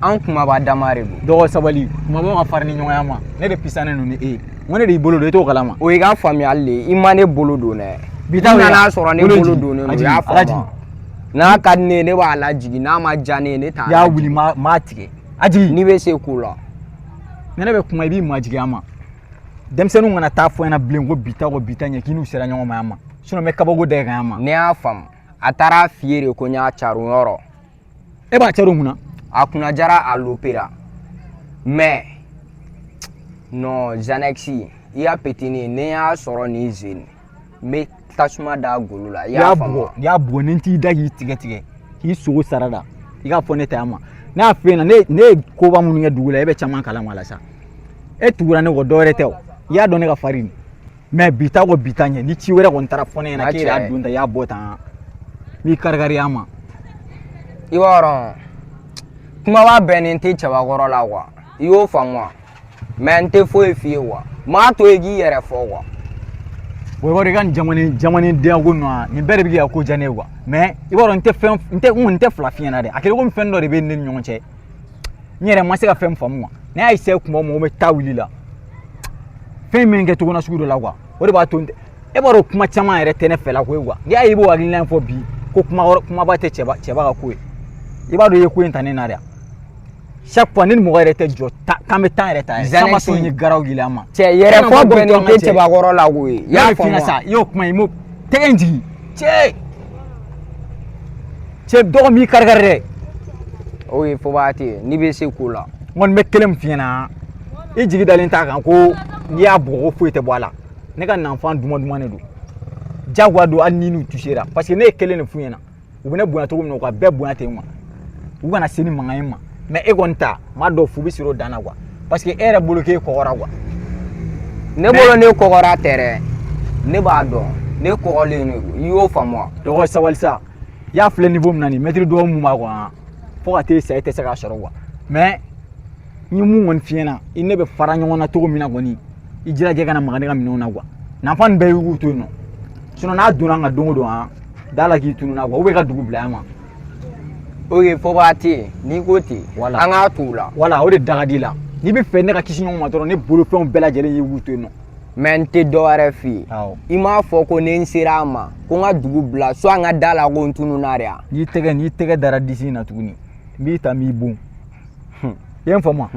An kumaba dama de don. Dɔgɔ sabali, kumabaw ka farin ni ɲɔgɔnya ma. Ne de pisanen don ni e ye. N ko ne de y'i bolo don, e t'o kalama. O y'i ka faamuyali de ye, i ma ne bolo don dɛ. Bi ta I nana sɔrɔ ne bolo donnen don, i y'a faamu. N'a ka di ne ye, ne b'a lajigin, n'a ma diya ne ye, ne t'a. I y'a wuli, m'a tigɛ. A jigin. N'i bɛ se ko la. Ni ne bɛ kuma, i b'i majigin a ma. Denmisɛnninw kana taa fɔ ɲɛna bilen ko bi ta kɔ bi ta ɲɛ k'i n'u sera ɲɔgɔn ma yan ma. Sinon n bɛ kabako da i kan yan ma. Ne y'a faamu. A taara f'i ye de ko n y'a caron yɔrɔ. E b'a caron mun na? A kunna jara, a lopera. Mais non, Zanɛkisi, i ka petini, ne y'a sɔrɔ nin zen, n bɛ tasuma da golo la. I y'a faamu? N'i y'a bugɔ, ni n t'i da k'i tigɛ tigɛ k'i sogo sara da, i k'a fɔ ne ta ma. Ne y'a f'e ɲɛna, ne ye koba minnu kɛ dugu la, e bɛ caman kalama la sa. E tugura ne kɔ, dɔwɛrɛ tɛ o. I y'a dɔn ne ka farin. Mais bi ta kɔ bi ta ɲɛ, ni ci wɛrɛ kɔni taara fɔ ne ɲɛna k'e y'a don tan, i y'a bɔ tan, n b'i kari-kari a ma. I b'a dɔn, kumaba bɛnnen tɛ cɛbakɔrɔ la quoi, i y'o faamu wa? Mais n tɛ foyi f'i ye quoi, n m'a to yen k'i yɛrɛ fɔ quoi. Bon, i b'a dɔn, i ka nin jamana jamanadenya ko ninnu, nin bɛɛ de bɛ k'i ka ko diya ne ye quoi. Mais i b'a dɔn, n tɛ fɛn, n tɛ n kɔni tɛ fila f'i ɲɛna dɛ. A kɛlen komi fɛn dɔ de bɛ ne ni ɲɔgɔn cɛ, n yɛrɛ ma se ka fɛn faamu quoi. Ne y'a essayer kuma o kuma, n bɛ taa wuli la, fɛn min kɛ cogo na sugu dɔ la quoi, o de b'a to e b'a dɔn kuma caman yɛrɛ tɛ ne fɛla ko ye quoi. N'i y'a ye i b'o hakilina in fɔ bi ko kuma kumaba tɛ cɛba ka ko ye, i b'a dɔn i ye ko in ta ne na dɛ. Chaque fois ne ni mɔgɔ yɛrɛ tɛ jɔ k'an bɛ temps yɛrɛ ta yɛrɛ, san ma sɔn ye garaw yɛlɛ an ma. Cɛ yɛrɛ fɔ bɛnnen tɛ cɛbakɔrɔ la koyi, i y'a faamu sa? I y'o kuma i m'o tɛgɛ in jigin, cɛ dɔgɔ m'i kari kari dɛ. O ye fɔba tɛ yen, n'i bɛ se ko la. N kɔni bɛ kelen min f'i ɲɛna, i jigi dalen t'a kan ko n'i y'a bugɔ ko foyi tɛ bɔ a la. Ne ka nanfan duman duman de don, jagoya don, hali ni n'u touchera, parce que ne ye kelen de f'u ɲɛna, u bɛ ne bonya cogo min na, u ka bɛɛ bonya ten quoi, u kana se ni mankan ye ma. Mais e kɔni ta, n b'a dɔn fu bɛ siri o dan na quoi, parce que e yɛrɛ bolo k'e kɔgɔra quoi. Ne bolo ne kɔgɔra tɛ dɛ, ne b'a dɔn ne kɔgɔlen de don, i y'o faamu wa? Dɔgɔ sabali sa, i y'a filɛ niveau min na nin, mɛtiri dɔw mun b'a kɔnɔ, fo ka t'e sa e tɛ se k'a sɔrɔ quoi. Mais n ye mun kɔni f'i ɲɛna, i ne bɛ fara ɲɔgɔn na cogo min na kɔni, i jilaja i kana maga ne ka minɛnw na quoi. Nafa nin bɛɛ i k'u to yen nɔ, sinon n'a donna an kan don o don, han da la k'i tununna quoi, ou bien i ka dugu bila yan ma. Ok, fɔba tɛ yen, n'i ko ten. Voilà. An k'a t'o la. Voilà, o de da ka di i la. N'i bɛ fɛ ne ka kisi ɲɔgɔn ma dɔrɔn, ne bolofɛnw bɛɛ lajɛlen y'i k'u to yen nɔ. Mais n tɛ dɔ wɛrɛ f'i ye. I m'a fɔ ko ni n sera a ma ko n ka dugu bila, soit n ka da la ko n tununna de wa? N'i tɛgɛ dara disi in na tuguni, n b'i ta n b'i bon. I ye n faamu wa?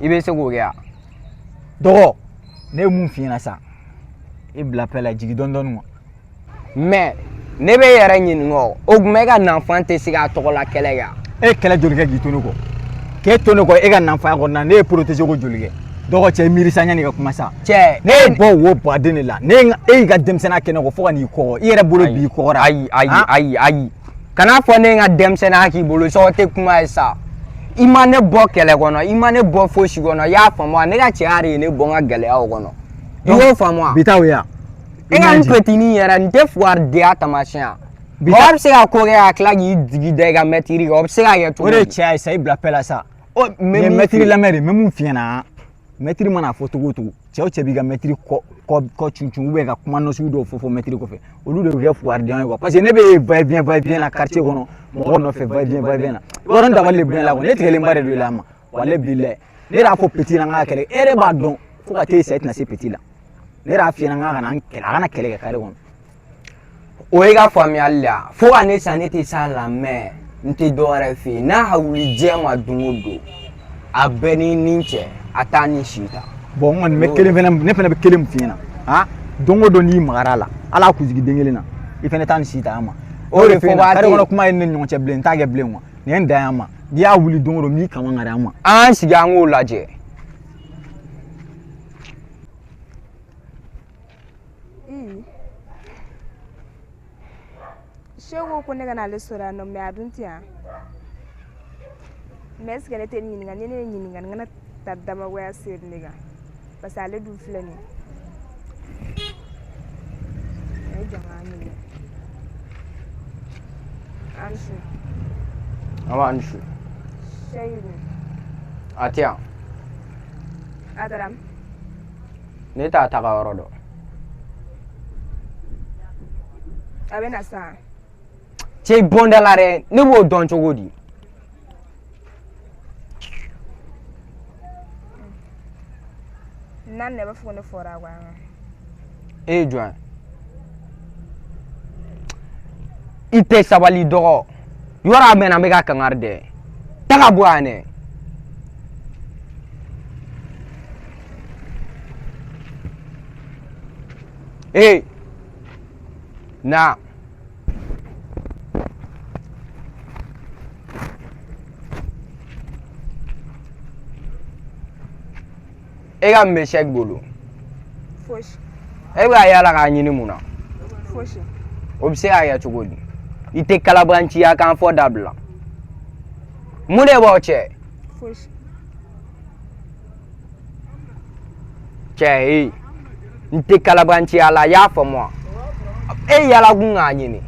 I bɛ se k'o kɛ wa? Dɔgɔ, ne ye mun f'i ɲɛna sa, i bila paix la, jigin dɔɔni dɔɔni quoi. Mais ne bɛ e yɛrɛ ɲininka, o o tuma e ka nanfan tɛ se k'a tɔgɔ la kɛlɛ kɛ wa? E ye kɛlɛ joli kɛ k'i to ne kɔ? K'e to ne kɔ e ka nanfaya kɔnɔna na, ne ye protéger ko joli kɛ? Dɔgɔ, cɛ, miiri sa ɲani ka kuma sa. Cɛ, ne ye bɔ wo baden de la. Ne e y'i ka denmisɛnninya kɛ ne kɔ fo ka n'i kɔgɔ, i yɛrɛ bolo b'i kɔgɔra. Ayi ayi ayi ayi, kana fɔ ne ye n ka denmisɛnninya k'i bolo sa, o tɛ kuma ye sa. I ma ne bɔ kɛlɛ kɔnɔ, i ma ne bɔ fosi kɔnɔ, i y'a faamu wa? Ne ka cɛya de ye ne bɔ n ka gɛlɛyaw kɔnɔ, i y'o faamu wa? Bi ta o ye wa? E ka nin petini yɛrɛ nin tɛ fugaridenya taamasiyɛn ya? Mɔgɔ bɛ se ka ko kɛ ka tila k'i jigi da i ka mɛtiri kan, o bɛ se ka kɛ cogo O de ye di? cɛya ye sa, i bila paix la sa. O Nin ye mɛtiri lamɛn de, n bɛ mun f'i ɲɛna, mɛtiri mana fɔ cogo o cogo, cɛ o cɛ b'i ka mɛtiri kɔ kɔ kɔ cuncun, ou bien ka kuma nasugu dɔw fɔ fɔ mɛtiri kɔfɛ, olu de bɛ kɛ fugaridenya ye quoi. Parce que ne bɛ va et vient, va et vient la quartier kɔnɔ, mɔgɔw nɔfɛ, va et vient, va et vient la. I b'a dɔn n dabali de bɛ ne la quoi, ne tigɛlenba de don i la ma. Walayi bilayi, ne yɛrɛ y'a fɔ petit la n k'a kɛlɛ, e yɛrɛ b'a dɔn fo ka t'e sa e tɛna se petit la. Ne yɛrɛ y'a f'i ɲɛna n k'a kana n kɛlɛ, a kana kɛlɛ kɛ carré kɔnɔ. O ye ka faamuyali de ya, fo ka ne sa ne tɛ s'a la. Mais n tɛ dɔ wɛrɛ f'i ye, n'a ka wuli diɲɛ ma don o don, a bɛɛ ni nin cɛ, a t'a ni si ta. Bon, n kɔni bɛ kelen fɛnɛ, ne fɛnɛ bɛ kelen min f'i ɲɛna, han, don o don n'i magara a la, hali a kunsigi den kelen na, i fɛnɛ t'a ni si ta a ma. O de f'i ɲɛna, fɔ b'a carré tɛ. kɔnɔ kuma ye ne ni ɲɔgɔn cɛ bilen, n t'a kɛ bilen quoi. Nin ye n dan ye a ma. N'i y'a wuli don o don, n b'i kaman kari a ma. An k'an sigi an k'o lajɛ. Seko ko ne ka n'ale sɔrɔ yan nɔ, mais a dun tɛ yan. Mais est ce que ne tɛ nin ɲininka? Ni ne ye ɲininka, n kana ta damagoya seri ne kan, parce que ale dun filɛ nin ye. A ye jɔ n k'a ɲininka. An su. An b'a ni su. Seyidu. A tɛ yan. A taara min? Ne t'a taga yɔrɔ dɔn. A bɛ na sisan. Cɛ i bɔ n da la dɛ, ne b'o dɔn cogo di? N'a nana i b'a fɔ ko ne fɔra a kɔ yan. E ye jɔn ye? I tɛ sabali dɔgɔ. Yɔrɔ a mɛnna n bɛ ka kangari dɛ. Taga bɔ yan dɛ. Ee na. E ka mun bɛ sɛki bolo? Fosi. E bɛ ka yaala k'a ɲini mun na? Fosi. O bɛ se ka kɛ cogo di? I tɛ kalabanciya kan fɔ dabila. Mun de b'aw cɛ? Fosi. Cɛ ee, n tɛ kalabanciya la, i y'a faamu wa? E yaala kun k'a ɲini.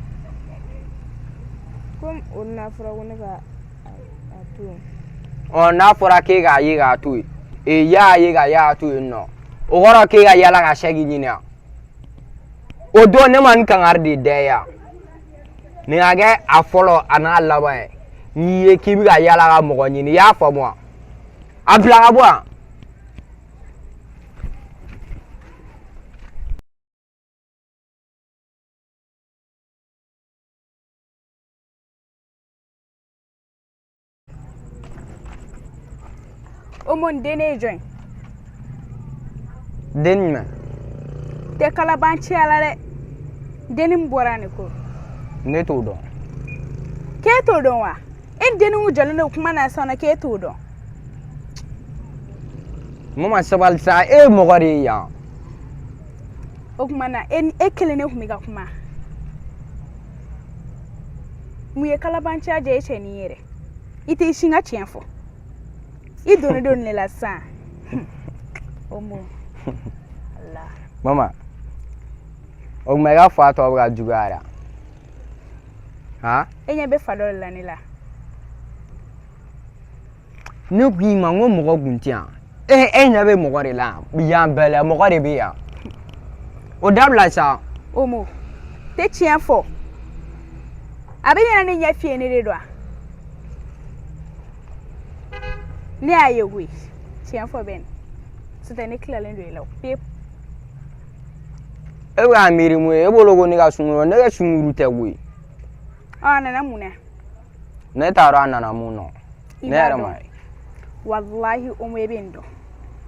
Komi o n'a fɔra ko ne ka a to yen. Ɔ n'a fɔra k'e k'a ye k'a to yen, ee y'a ye ka y'a to yen nɔ, o kɔrɔ k'e ka yaala ka sɛki ɲini wa? O don ne ma nin kangari de da yan. Nin ka kɛ a fɔlɔ a n'a laban ye. N'i ye k'i bɛ ka yaala ka mɔgɔ ɲini, i y'a faamu wa? A bila ka bɔ yan. O mun den ye jɔn ye? Den jumɛn? Tɛ kalabanciya la dɛ. Denni min bɔra nin ko. Ne t'o dɔn. K'e t'o dɔn wa? E ni denni kun jɔlen don kuma na sisan nɔ k'e t'o dɔn. Mama sabali sa, e ye mɔgɔ de ye yan. O tuma na e ni e kelen de tun bɛ ka kuma. Mun ye kalabanciya diya e cɛ n'i yɛrɛ? I t'i sin ka tiɲɛ fɔ. I donnen don ne la sisan. O mun? Ala. Mama, o tuma i ka fa tɔ bɛ ka juguya de han? E ɲɛ bɛ fa dɔ de la ne la. Ne ko i ma n ko mɔgɔ kun tɛ yan. E ɲɛ bɛ mɔgɔ de la yan. Yan bɛɛ la mɔgɔ de bɛ yan. O dabila sa. Omo, tɛ tiɲɛ fɔ. A bɛ ɲɛna ne ɲɛ fiyɛ ne de don wa? Ne y'a ye koyi. Tiɲɛ fɔ bɛ nin. N'o tɛ ne tilalen don i la pewu. E bɛ k'a miiri mun ye? E bolo ko ne ka sunkuru, ne ka sunkuru tɛ koyi. Ɔ a nana mun na? Ne t'a dɔn a nana mun nɔ. I Ne b'a yɛrɛ dɔn. ma ye. Walahi Omo e bɛ nin dɔn.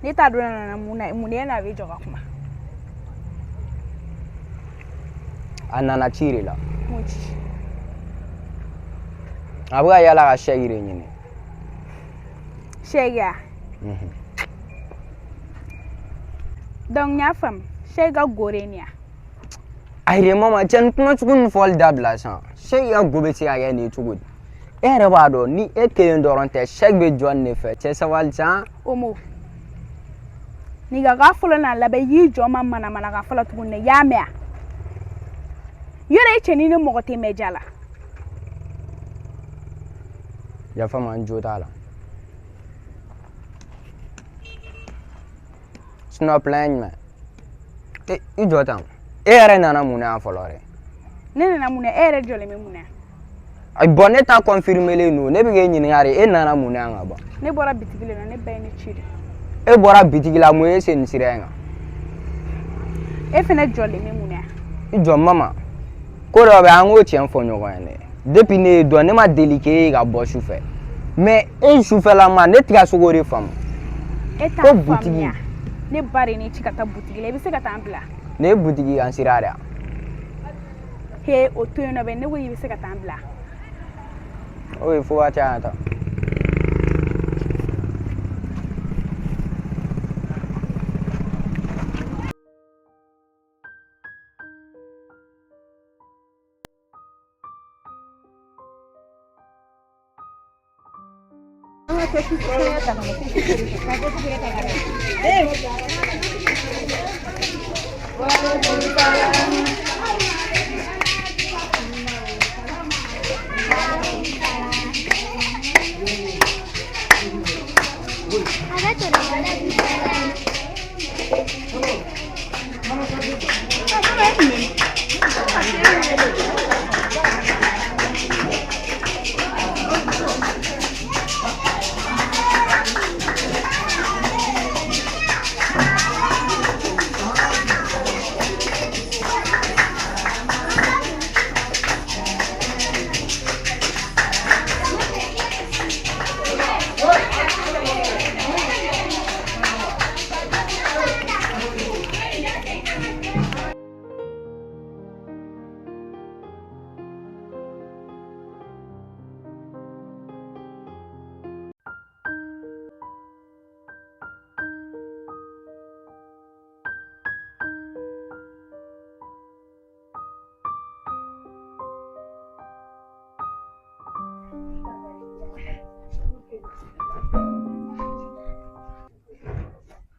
Ne t'a dɔn a nana mun na, mun de n'a bɛ jɔ ka kuma. A nana ci de la. Mun ci? A bɛ ka yaala ka sɛki de ɲini. Sɛki ya? Donc n y'a faamu. Sɛki ka go de ye nin ye wa? Ayi dɛ mama, cɛ nin kuma sugu nin fɔli dabila sisan. Sɛki ka go bɛ se ka kɛ nin ye cogo di? E yɛrɛ b'a dɔn ni e kelen dɔrɔn tɛ, sɛki bɛ jɔn de fɛ? Cɛ sabali sa. Omo, nin ka k'a fɔlɔ n'a laban i y'i jɔ ma manamanakan fɔlɔ tuguni dɛ, i y'a mɛn wa? Yɔrɔ e cɛnin ni mɔgɔ tɛ mɛn ja la. Yafa ma, n jo t'a la. Sinon plan ye jumɛn? E i jɔ tan. E yɛrɛ nana mun na yan fɔlɔ dɛ? Ne nana mun na? E yɛrɛ jɔlen bɛ mun na? Ayi bɔn ne ta confirmelen don, ne bɛ k'e ɲininka de, e nana mun na yan ka ban? Ne bɔra bitigi la, ne ba ye ne ci de. E bɔra bitigi la, mun ye sen nin sira in kan? E fɛnɛ jɔlen bɛ mun na? I jɔ mama, ko dɔ bɛ an k'o tiɲɛ fɔ ɲɔgɔn ye dɛ. Depuis ne ye dɔn, ne ma deli k'e ye ka bɔ sufɛ. Mais e sufɛlama, ne tɛ ka se k'o de faamu. E t'a Ko butigi. faamuya. Ne ba de ye ne ci ka taa butigi la, i bɛ se ka taa n bila. Ne ye butigi kan sira de ya. He o to yen nɔ bɛ, ne ko i bɛ se ka taa n bila. O ye fo ka caya tan.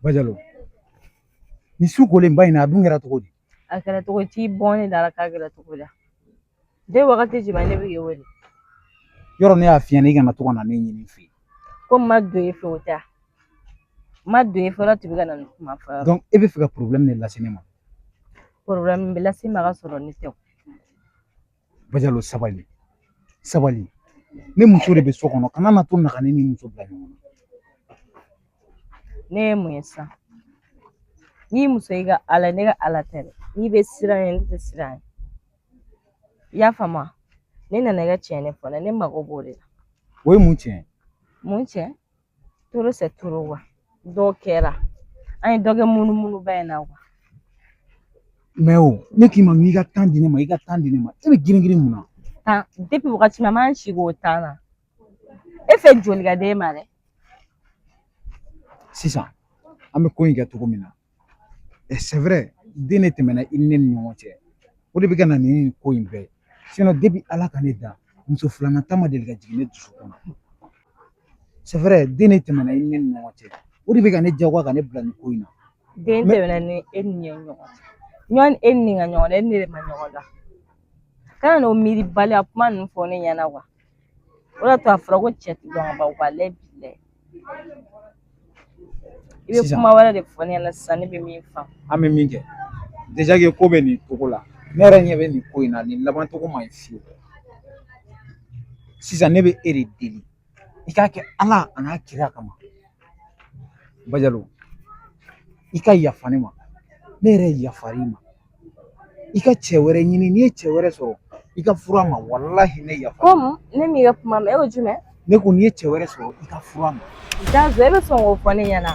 Bajalo ni su kolen ba in na a dun kɛra cogo di? A kɛra cogo t'i bɔn ne da la k'a kɛra cogo la de wagati jumɛn ne bɛ k'e wele? Yɔrɔ ne y'a f'i ɲɛna i kana to ka na ne ɲini n fɛ yen. Ko n ma don e fɛ o tɛ n ma don e fɛ o tun bɛ ka na nin kuma fɔ yɔrɔ. Donc e bɛ fɛ ka problème de lase ne ma? Problème bɛ lase ma ka sɔrɔ ne tɛ o. Bajalo sabali sabali, ne muso de bɛ so kɔnɔ, kana na to na ka ne ni muso bila ɲɔgɔn na. Ne ye mun ye sisan? N'i muso y'i ka ala, ne ka ala tɛ dɛ. N'i bɛ siran ɲɛ, ne tɛ siran ɲɛ. I y'a faamu wa? Ne nana i ka tiɲɛ de fɔ ne, ne mago b'o de la. O ye mun tiɲɛ ye? Mun tiɲɛ? Trop c'est trop wa. Dɔw kɛra. An ye dɔ kɛ munumunuba in na wa. Mais o ne k'i ma k'i ka temps di ne ma, i ka temps di ne ma, e bɛ girin girin mun na? Temps depuis wagati min an b'an sigi o temps na. E fɛ joli ka d'e ma dɛ? Sisan an bɛ ko in kɛ cogo min na, c'est vrai, den de tɛmɛna i ni ne ni ɲɔgɔn cɛ, o de bɛ ka na ni nin ko in bɛɛ ye. Sinon depuis Ala ka ne da, muso filanan ta ma deli ka jigin ne dusukun na. C'est vrai, den de tɛmɛna i ni ne ni ɲɔgɔn cɛ, o de bɛ ka ne jagoya ka ne bila nin ko in na. Den tɛmɛna ni e ni ne ɲɔgɔn cɛ. Ɲɔn e ni ka ɲɔgɔn dɔn, e ni ne de ma ɲɔgɔn dɔn. Kana n'o miiribaliya kuma ninnu fɔ ne ɲɛna wa. O de y'a to a fɔra ko cɛ tɛ dɔn ka ban walayi bilayi. I bɛ kuma wɛrɛ de fɔ ne ɲɛna sisan, ne bɛ min faamu. An bɛ min kɛ déjà que ko bɛ nin cogo la, ne yɛrɛ ɲɛ bɛ nin ko in na, nin laban cogo man ɲi fiyewu. Sisan ne bɛ e de deli, i k'a kɛ Ala a n'a kira kama. Bajalo, i ka yafa ne ma, ne yɛrɛ yafara i ma. I ka cɛ wɛrɛ ɲini, n'i ye cɛ wɛrɛ sɔrɔ i ka furu a ma, walahi ne yafa. Komi ne m'i ka kuma mɛn, e ko jumɛn? Ne ko n'i ye cɛ wɛrɛ sɔrɔ i ka furu a ma. Jazo, e bɛ sɔn k'o fɔ ne ɲɛna?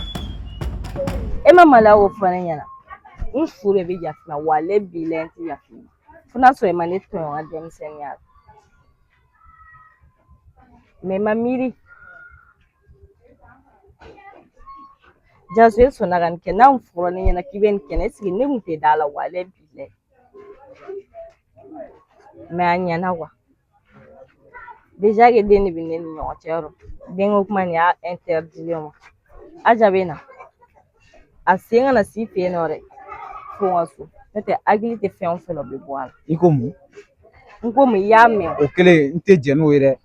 E ma maloya k'o fɔ ne ɲɛna? N su de bɛ yafa ma, walayi bilayi n tɛ yafa i ma. Fo n'a sɔrɔ i ma ne tɔɲɔ n ka denmisɛnninya la. Mais i ma miiri. Jazo, e sɔnna ka nin kɛ, n'a fɔra ne ɲɛna k'i bɛ nin kɛ, ne sigi ne kun tɛ da la walayi bilayi. Mais a ɲɛna wa. Déjà que den de bɛ ne ni ɲɔgɔn cɛ yɔrɔ. Denko kuma nin y'a interdit ma. Aja bɛ na. A sen kana s'i fɛ yen nɔ dɛ. Fo n ka so. N'o tɛ hakili tɛ fɛn o fɛn la, o bɛ bɔ a la. I ko mun? N ko mun, i y'a mɛn. O kelen n tɛ jɛn n'o ye dɛ.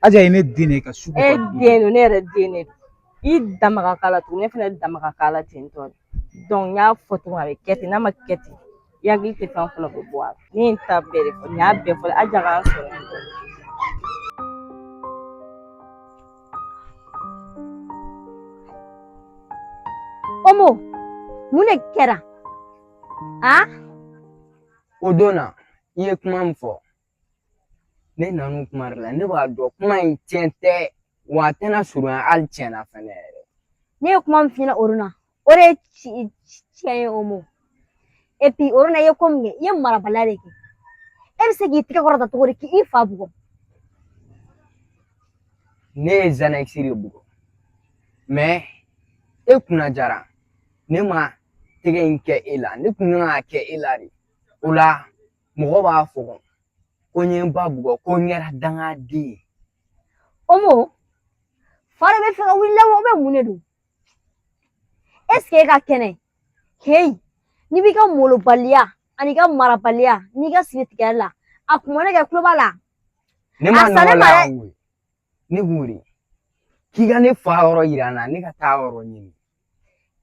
Aja ye ne den de ye ka su ko E ka dugu. den don, ne yɛrɛ den de don. I dama ka k'a la tuguni, ne fana dama ka k'a la ten tɔ de. Donc n y'a fɔ cogo min a bɛ kɛ ten, n'a ma kɛ ten, i hakili tɛ fɛn o fɛn la, o bɛ bɔ a la. Ne ye n ta bɛɛ de fɔ, nin y'a bɛɛ fɔ, Aja k'an sɔrɔ yen. Omo, mun de kɛra? A? O don na, i ye kuma min fɔ, ne nan'o kuma de la, ne b'a dɔn kuma in tiɲɛ tɛ, wa a tɛna surunya hali tiɲɛ na fɛnɛ yɛrɛ. Ne ye kuma min f'i ɲɛna o don na, o de ye tiɲɛ ye Omo. Et puis o don na i ye ko min kɛ, i ye marabaliya de kɛ. E bɛ se k'i tɛgɛ kɔrɔta cogo di k'i fa bugɔ? Ne ye Xanax de bugɔ, mais e kunna jara, ne ma tɛgɛ in kɛ e la, ne kun kan k'a kɛ e la de. O la mɔgɔ b'a fɔ ko n ye n ba bugɔ, ko n kɛra dangaden ye. Omo, fa de bɛ fɛ ka wuli la wa ou bien mun de don? Est ce que e ka kɛnɛ? Heyi, n'i b'i ka molobaliya an'i ka marabaliya n'i ka siritigɛli la, a kun ma ne kɛ tulo b'a la. Ne ma A sa ne nɔgɔ ma la dɛ. yan koyi. Ne k'o de k'i ka ne fa yɔrɔ yira n na, ne ka taa yɔrɔ ɲini.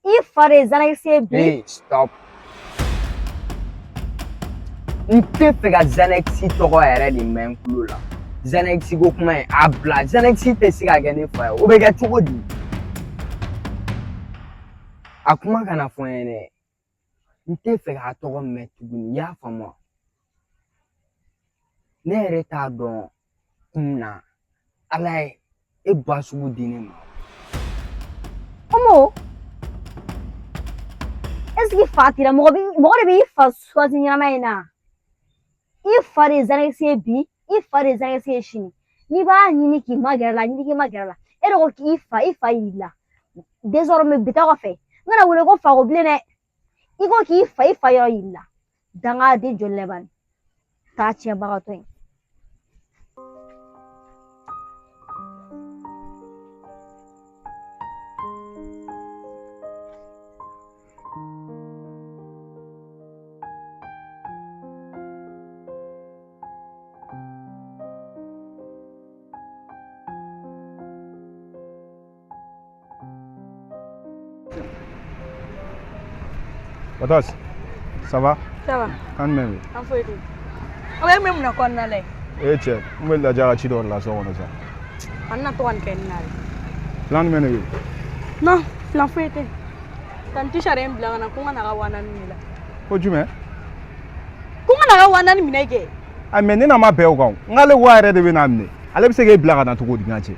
I fa de ye Xanax ye bi. Hey, stop. N tɛ fɛ ka Xanax tɔgɔ yɛrɛ de mɛn n tulo la. Xanax ko kuma in a bila. Xanax tɛ se ka kɛ ne fa ye. O bɛ kɛ cogo di? A kuma kana fɔ n ye dɛ. N tɛ fɛ k'a tɔgɔ mɛn tuguni. I y'a faamu wa? Ne yɛrɛ t'a dɔn kun min na Ala ye e ba sugu di ne ma. Omo, est-ce que fa t'i la mɔgɔ bi mɔgɔ de b'i fa choisi ɲɛnama in na? I fa de ye Xanax ye bi, i fa de ye Xanax ye sini. N'i b'a ɲini k'i magɛrɛ la, ɲini k'i magɛrɛ la. E de ko k'i fa, i fa y'i la. Désormais bi ta kɔfɛ, n kana wele ko fa ko bilen dɛ. I ko k'i fa, i fa yɔrɔ y'i la. Dangaden joli laban. Taa tiɲɛbagatɔ in. Batos, ça va? Ça va. Kan jumɛn bɛ yen? An foyi tɛ. Aw bɛ mun na kɔnɔna la yen? E cɛ, n bɛ lajɛ ka ci dɔ de la so kɔnɔ sa. An na to ka nin kɛ nin na de. Plan jumɛn de bɛ yen? Non, plan foyi tɛ. Tanti Sare ye n bila ka na ko n ka na ka 4000 minɛ la. Ko jumɛn? Ko n ka na ka 4000 minɛ kɛ. Ayi mais ne n'a ma bɛn o kan o. N k'ale ko a yɛrɛ de bɛ n'a minɛ. Ale bɛ se k'e bila ka na cogo di n ka cɛ?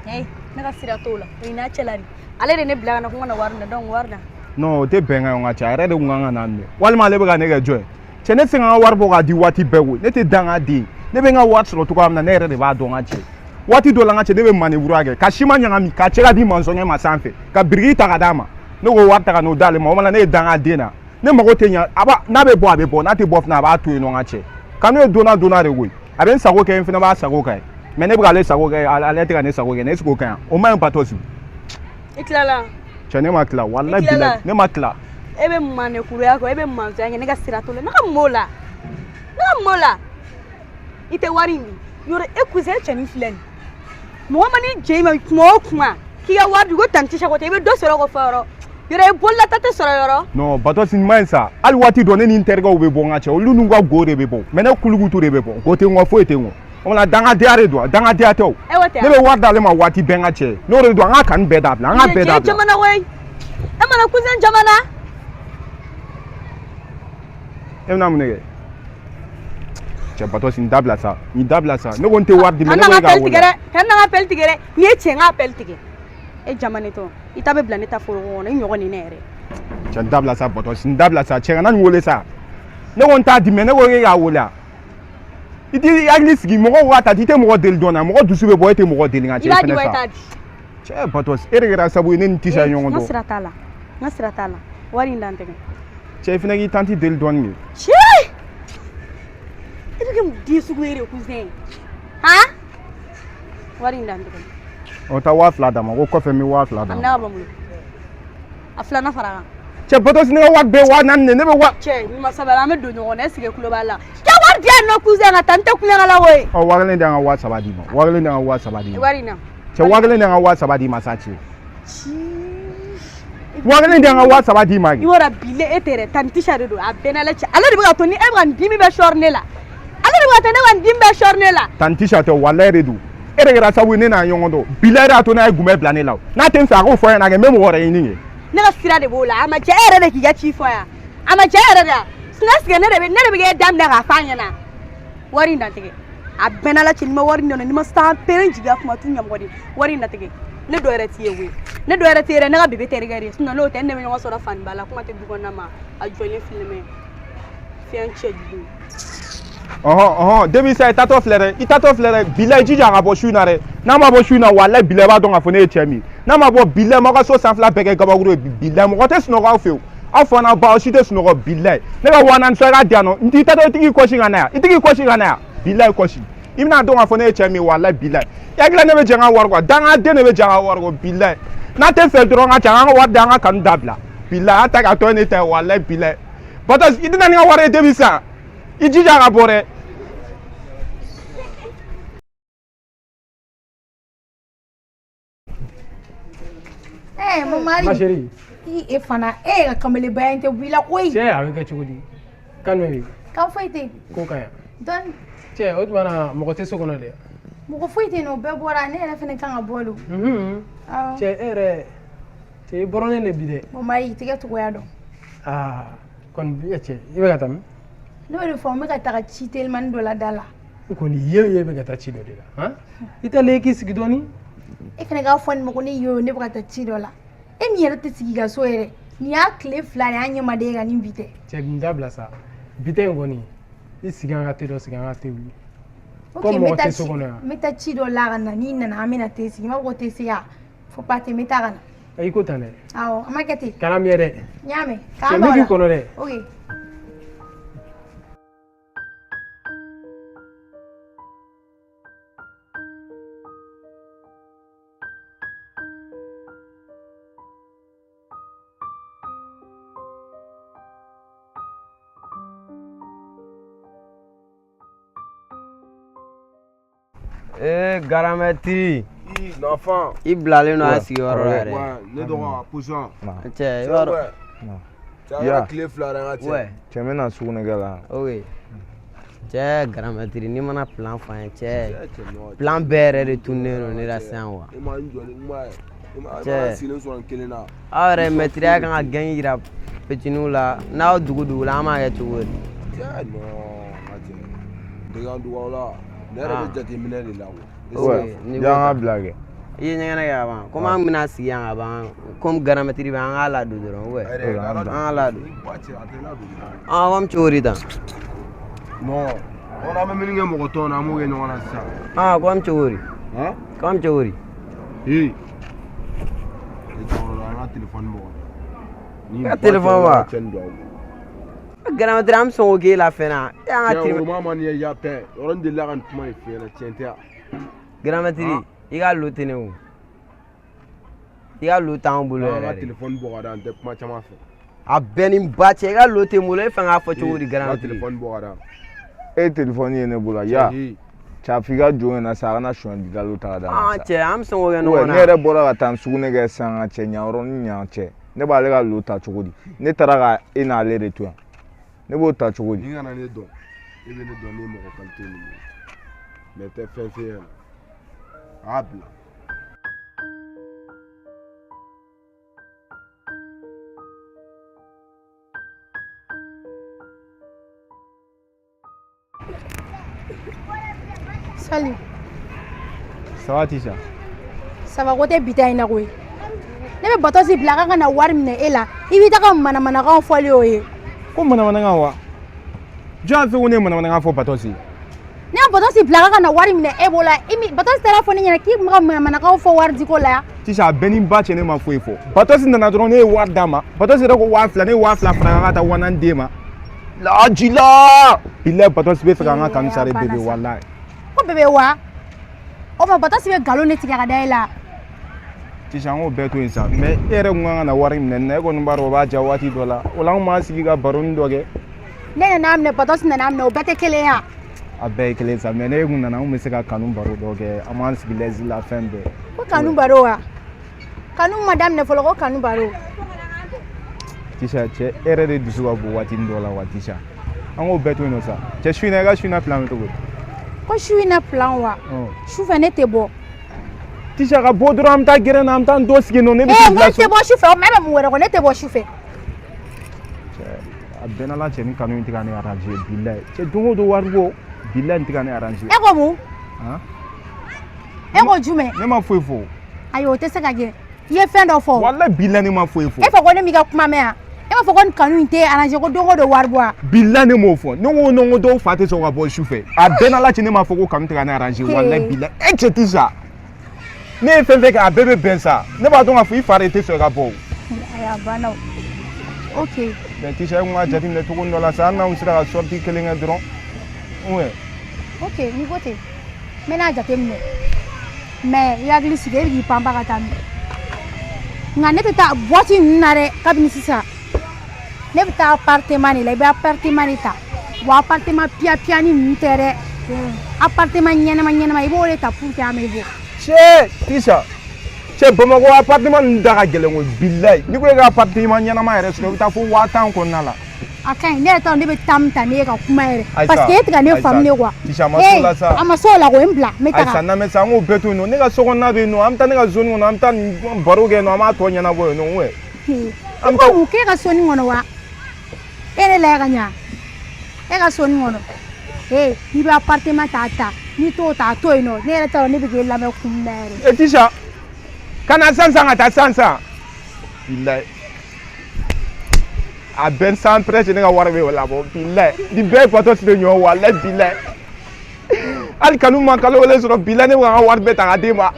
Ee, ne ka sira t'o la. O ye n'a cɛla de. Ale de ne bila ka na ko n ka na wari minɛ donc wari na. Non, o tɛ bɛnkan ye n ka cɛ. A yɛrɛ de kun kan ka n'a minɛ. Walima ale bɛ ka ne kɛ jɔn ye? Cɛ ne tɛ se ka n ka wari bɔ k'a di waati bɛɛ koyi. Ne tɛ dangaden ye. Ne bɛ n ka wari sɔrɔ cogoya min na ne yɛrɛ de b'a dɔn n ka cɛ. Waati dɔ la n ka cɛ ne bɛ maneburu kɛ ka siman ɲagami k'a cɛ ka di mansɔnkɛ ma sanfɛ ka biriki ta ka d'a ma. Ne k'o wari ta ka n'o d'ale ma o tuma ne ye dangaden na. Ne mago tɛ ɲa a b'a n'a bɛ bɔ a bɛ bɔ n'a tɛ bɔ fana a b'a to yen nɔ n ka cɛ. Kanu ye donna donna de koyi. A bɛ n sago kɛ n fana b'a sago kɛ. Mais ne bɛ k'ale sago kɛ ale tɛ ka ne sago kɛ ne est ce que o ka ɲi o man ɲi Batos. I tilala? Cɛ ne ma tila walayi bilayi ne ma tila. E bɛ manekuruya kɛ e bɛ mansonya kɛ ne ka sira t'o la ne ka mun b'o la ne ka mun b'o la i tɛ wari in di yɔrɔ e cousin cɛnin filɛ nin mɔgɔ man'i jɛ i ma kuma o kuma k'i ka wari di ko tanti Sako tɛ i bɛ dɔ sɔrɔ k'o fɔ yɔrɔ yɔrɔ i bololata tɛ sɔrɔ yɔrɔ. Non Batos nin man ɲi sa hali waati dɔ ne ni n terikɛw bɛ bɔ n ka cɛ olu n'u ka go de bɛ bɔ mais ne kulukutu de bɛ bɔ go tɛ n kɔ foyi tɛ n kɔ. O la dangadenya de don dangadenya tɛ o ne bɛ wari d'ale ma waati bɛɛ n ka cɛ n'o de don an ka kanu bɛɛ dabila an ka bɛɛ dabila. Jamana koyi e mana cousin jamana. E bɛna mun de kɛ cɛ Batos nin dabila sa nin dabila sa ne ko n tɛ wari di mais ne ko e k'a wele. Kana n ka appel tigɛ dɛ n'i ye cɛ n ka appel tigɛ e jamanetɔ i ta bɛ bila ne ta foroko kɔnɔ i ɲɔgɔn ni ne yɛrɛ. Cɛ nin dabila sa Batos nin dabila sa cɛ kana nin wele sa ne ko n t'a di mais ne ko e k'a wele. I t'i hakili sigi mɔgɔw ka ta i tɛ mɔgɔ deli dɔn na mɔgɔ dusu bɛ bɔ e tɛ mɔgɔ deli nka cɛ fɛnɛ sa cɛ Batos e de kɛra sababu ye ne ni Tisa ye ɲɔgɔn dɔn. N ka sira t'a la n ka sira t'a la wari in dan tɛgɛ. Cɛ i fɛnɛ k'i tanti deli dɔɔni de. Cɛ e bɛ kɛ mun den sugu ye de cousin han wari in dan tɛgɛ. Ɔ taa 2000 d'a ma ko kɔfɛ n bɛ 2000 d'a ma. A minɛ ka bɔ n bolo a filanan fara a kan. Cɛ Batos ne ka wari bɛɛ 4000 de ne bɛ wa. Cɛ ni ma sabali an bɛ don ɲɔgɔn na est ce que tulo b'a la. Cɛ wari di yan nɔ cousin ka taa n tɛ kulonkɛ la koyi. Ɔ 1000 di an ka 3000 d'i ma 1000 di an ka 3000 d'i ma. Wari in na. Cɛ 1000 di an ka 3000 d'i ma sa cɛ. 1000 di an ka 3000 d'i ma. I b'a dɔn bile e tɛ dɛ tanti Tisa de don a bɛɛ n'Ala cɛ ale de bɛ ka to ni e bɛ ka nin dimi bɛɛ sɔri ne la ale de bɛ ka to ne bɛ ka nin dimi bɛɛ sɔri ne la. Tanti Tisa tɛ walayi de don. E de kɛra sababu ye ne n'a ɲɔgɔn dɔn bilayi de y'a to n'a ye gunbɛ bila ne la n'a tɛ n fɛ a k'o fɔ n ɲɛna kɛ n bɛ mɔgɔ wɛrɛ ɲini kɛ. Ne ka sira de b'o la a ma jɛ e yɛrɛ de k'i ka ci fɔ yan a ma jɛ e yɛrɛ de yan sinon est ce que ne de bɛ k'e daminɛ k'a f'a ɲɛna wari in dantigɛ a bɛɛ n'Ala cɛ n'i ma wari in nɔ n'i ma san pere jigin a kuma t'u ɲɛmɔgɔ de wari in dantigɛ ne dɔ yɛrɛ t'i ye koyi ne dɔ yɛrɛ t'i yɛrɛ ne ka bébé terikɛ de ye sinon n'o tɛ ne bɛ ɲɔgɔn sɔrɔ faniba la kuma tɛ du kɔnɔna ma a jɔlen filɛ mɛ fɛn cɛjugu. Ɔhɔn ɔhɔn depuis sa i taatɔ filɛ dɛ i taatɔ filɛ dɛ bilayi i jija a ka bɔ su in na dɛ n'a ma bɔ su in na walayi bilayi i b'a dɔn k'a fɔ ne ye cɛ min ye n'a ma bɔ bilayi m'aw ka so sanfɛla bɛɛ kɛ gabakuru ye bilayi mɔgɔ tɛ sunɔgɔ aw fɛ yen aw fa n'aw ba aw si tɛ sunɔgɔ bilayi ne ka 4000 sɔrɔ i k'a di yan nɔ n t'i taatɔ i tigi kɔsi ka na yan i tigi kɔsi ka na yan bilayi kɔsi i bɛna dɔn k'a fɔ ne ye cɛ min ye walayi bilayi i hakili la ne bɛ jɛ n ka wari kɔ dangaden de bɛ jɛ n ka wari kɔ bilayi n'a tɛ fɛ dɔrɔn ka ca an ka wari di an ka kanu dabila bilayi a ta k'a tɔ ye ne ta ye walayi bilayi Batos i tɛna ni ka wari ye depuis sisan i jija ka bɔ dɛ. Eh, Mamari. Ma chérie. I e fana e ka kamalebaya in tɛ bɔ i la koyi. Cɛ a bɛ kɛ cogo di? Kan bɛ yen. Kan foyi tɛ yen. Ko ka ɲi. Dɔɔni. Cɛ o tuma na mɔgɔ tɛ so kɔnɔ dɛ. Mɔgɔ foyi tɛ yen nɔ, o bɛɛ bɔra, ne yɛrɛ fana kan ka bɔ don. Awɔ. Cɛ e yɛrɛ cɛ i bɔrɔnen de bi dɛ. Mamari, i tɛgɛ cogoya dɔn. Aa kɔni bi cɛ i bɛ ka taa min? Ne y'o de fɔ, n bɛ ka taga ci telimani dɔ la da la. I kɔni ye o ye bɛ ka taa ci dɔ de la. Han? I taalen i k'i sigi dɔɔni. E fana k'a fɔ nin ma ko ne ye o ye ne bɛ ka taa ci dɔ la. E min yɛrɛ tɛ sigi ka so yɛrɛ, nin y'a tile 2 de ye an ɲɛ ma da e kan ni bi tɛ. Cɛ nin dabila sa. Bi tɛ in kɔni i sigi an ka te dɔ sigi an ka te wuli. Ok, Comme n bɛ mɔgɔ taa tɛ so ci kɔnɔ yan. n bɛ taa ci dɔ la ka na, n'i nana an bɛna te sigi. N b'a fɔ ko te sigi a fo pas ten, n bɛ taa ka na. I ko tan dɛ. Awɔ, an ma kɛ ten. Kana mɛn dɛ. N y'a mɛn. Cɛ K'an n bɛ bɛn o k'i la. kɔnɔ dɛ. Ok. Ee garamɛtiri. L'enfant. I bilalen don a sigiyɔrɔ la yɛrɛ. Ne dɔgɔ Poussin. Cɛ i b'a dɔn. Cɛ a kɛra tile 2 de an ka cɛ. Cɛ n bɛna sugunɛ kɛ la. Ok. Cɛ garamɛtiri n'i mana plan fɔ an ye cɛ. Plan bɛɛ yɛrɛ de tununnen don ne la sisan wa. E ma n jɔlen n ma ye. E ma Cɛ. n sigilen sɔrɔ n kelen na. Aw yɛrɛ mɛtiriya kan ka gɛn yira petiniw la n'aw dugu dugu la an b'a kɛ cogo di. Cɛ non n ka cɛ. Dege an dugawu la. Ne yɛrɛ bɛ jateminɛ de la quoi. Ouais, ja an ka bila kɛ. I ye ɲɛgɛnɛ kɛ ka ban komi an bɛna sigi yan ka ban komi garamɛtiri bɛ an k'a ladon dɔrɔn ou bien an k'a ladon. Ah komi cogo di tan. Non. On an bɛ min kɛ mɔgɔ tɔw na an b'o kɛ ɲɔgɔn na sisan. Ah komi cogo di. Komi cogo di. Ee. E cɛkɔrɔba an ka téléphone bɔ. Ni I ka téléphone wa? Cɛ nin don aw bolo. Garamɛtiri an bɛ sɔn k'o k'e la fɛn na. E y'an ka Cɛ tiri. o ma nin ye ya tɛ. Yɔrɔ n delila ka nin kuma in f'i ɲɛna tiɲɛ tɛ wa? Garamɛtiri i ka lo tɛ ne kun. I ka lo t'anw bolo An ka yɛrɛ de. téléphone bɔ ka da n tɛ kuma caman fɛ. A bɛɛ ni ba cɛ i ka lo tɛ n bolo e fɛ k'a fɔ cogo di N ka garamɛtiri. téléphone bɔ ka da. E telefɔni ye ne bolo ya. Cɛ a f'i ka jɔn ɲɛna sa a kana sonyali lalo ta ka d'a ma Ah sa. cɛ an bɛ sɔn k'o kɛ Ouais, ɲɔgɔn ne na. yɛrɛ bɔra ka taa n sugunɛ kɛ sisan ka cɛ ɲa ni ɲa cɛ. Ne b'ale ka lo ta cogo di? Ne taara ka e n'ale de to yan. Ne b'o ta cogo di? Ni kana ne dɔn. E bɛ ne dɔn ne ye mɔgɔ qualité min ye. Mais n tɛ fɛn f'e ɲɛna. A y'a bila. Salut. Ça va Tisha? Ça va ko tɛ bi ta in na koyi. Ne bɛ bato bila k'a ka na wari minɛ e la. I b'i taga manamanakanw fɔli o ye. Ko manamanakan wa? Jɔn y'a fɔ ko ne ye manamanakan fɔ Batɔsi? Ne ye bato bila k'a ka na wari minɛ e bolo i mi bato taara fɔ ne ɲɛna k'i tun bɛ ka manamanakanw fɔ wari diko la yan. Tisha a bɛɛ ni ba cɛ ne ma foyi fɔ. Batɔsi nana dɔrɔn ne ye wari d'a ma. Batɔsi yɛrɛ ko 2000 ne ye 2000 fara kan ka taa 4000 d'e ma. Lajila! Bilayi Batɔsi bɛ fɛ k'an ka kanu sare bébé walayi. Ko bébé wa? O ma bato bɛ nkalon de tigɛ ka da e la. Tisha an k'o bɛɛ to yen sa mais e yɛrɛ kun kan ka na wari minɛ ne na e kɔni b'a dɔn o b'a diya waati dɔ la o la an kun b'an sigi ka baroni dɔ kɛ. Ne nana minɛ bato nana minɛ o bɛɛ tɛ kelen ye wa? A bɛɛ ye kelen sa mais ne kun nana an kun bɛ se ka kanu baro dɔ kɛ an b'an sigi lɛsi la fɛn bɛɛ. Ko kanu baro wa? Kanu ma daminɛ fɔlɔ ko kanu baro. Tisha cɛ e yɛrɛ de dusu ka bon waatinin dɔ la wa Tisha an k'o bɛɛ to yen nɔ sa cɛ su in na i ka su in na plan bɛ cogo di? Ko su in na plan wa? Su fɛ ne tɛ bɔ. Tisha ka bɔ dɔrɔn an bɛ taa gɛrɛn na an bɛ taa n dɔ sigi yen nɔ ne bɛ Ee t'i n ko bila n tɛ bɔ su fɛ o ma e bɛ mun wɛrɛ kɔ ne tɛ bɔ su fɛ. Cɛ a bɛɛ n'Ala cɛ ni kanu in tɛ ka ne arranger bilayi cɛ don o don wari bɔ bilayi nin tɛ ka ne arranger. E ko mun? Han? E ko jumɛn? Ne ma foyi fɔ. Ayi o tɛ se ka kɛ. I ye fɛn dɔ fɔ. Walayi bilayi ne ma foyi fɔ. E fɔ ko ne m'i ka kuma mɛn yan. E b'a fɔ ko nin kanu in tɛ arranger ko don o don wari bɔ wa? Bilayi ne m'o fɔ ne ko ne ko dɔw fa tɛ sɔn ka bɔ su fɛ a bɛɛ n'Ala cɛ ne m'a fɔ ko kanu tɛ ka ne arranger walayi bilayi e cɛ Tisha ne ye fɛn fɛn kɛ a bɛɛ bɛ bɛn sa ne b'a dɔn k'a fɔ i fa de tɛ sɔn ka bɔ o. Ayi a banna o. Ok. Mais Tisha e kun ka jateminɛ cogo dɔ la sa hali n'anw sera ka sortie kelen kɛ dɔrɔn ouais. Ok n'i ko ten n bɛ n'a jateminɛ mais i hakili sigi e bɛ k'i panpa ka taa min nka ne tɛ taa boîte ninnu na dɛ kabini sisan ne bɛ taa appartement de la i bɛ appartement de ta wa appartement piya piyani ninnu tɛ dɛ appartement ɲɛnama ɲɛnama i b'o de ta pour que an bɛ bɔ. Cɛ Tisha Cɛ Bamakɔ appartement ninnu da ka gɛlɛn koyi bilayi n'i ko e ka appartement ɲɛnama yɛrɛ sɔrɔ i bɛ taa fo 10 000 kɔnɔna la. A ka ɲi, ne yɛrɛ t'a dɔn ne bɛ taa min ta ne ye ka kuma yɛrɛ. Ayisa, Parce que e tɛ ka ne Ayisa, faamu ne quoi. Tisa, a ma s'o la sa. A ma s'o la koyi, n bila n bɛ Ayisa taga. na mɛ sa an k'o bɛɛ to yen nɔ ne ka sokɔnɔna bɛ yen nɔ an bɛ taa ne ka zone kɔnɔ an bɛ taa nin baro kɛ yen nɔ an b'a tɔ ɲɛnabɔ yen nɔ ouais. I ko mun k'e ka soni kɔnɔ wa? E ne lajɛ ka ɲa. E ka soni kɔnɔ. Ee, n'i bɛ appartement ta a ta, n'i t'o ta a to yen nɔ. Ne yɛrɛ t'a dɔn ne bɛ k'e lamɛn kun min na yɛrɛ. E Tisa ka na sisan sisan ka taa sisan sisan bilayi a bɛɛ san presse ne ka wari bɛ o labɔ bilayi ni bɛɛ ye bato siri ɲɔgɔn walayi bilayi hali kanu ma kalo wɛrɛ sɔrɔ bilayi ne bɛ ka n ka wari bɛɛ ta k'a d'e ma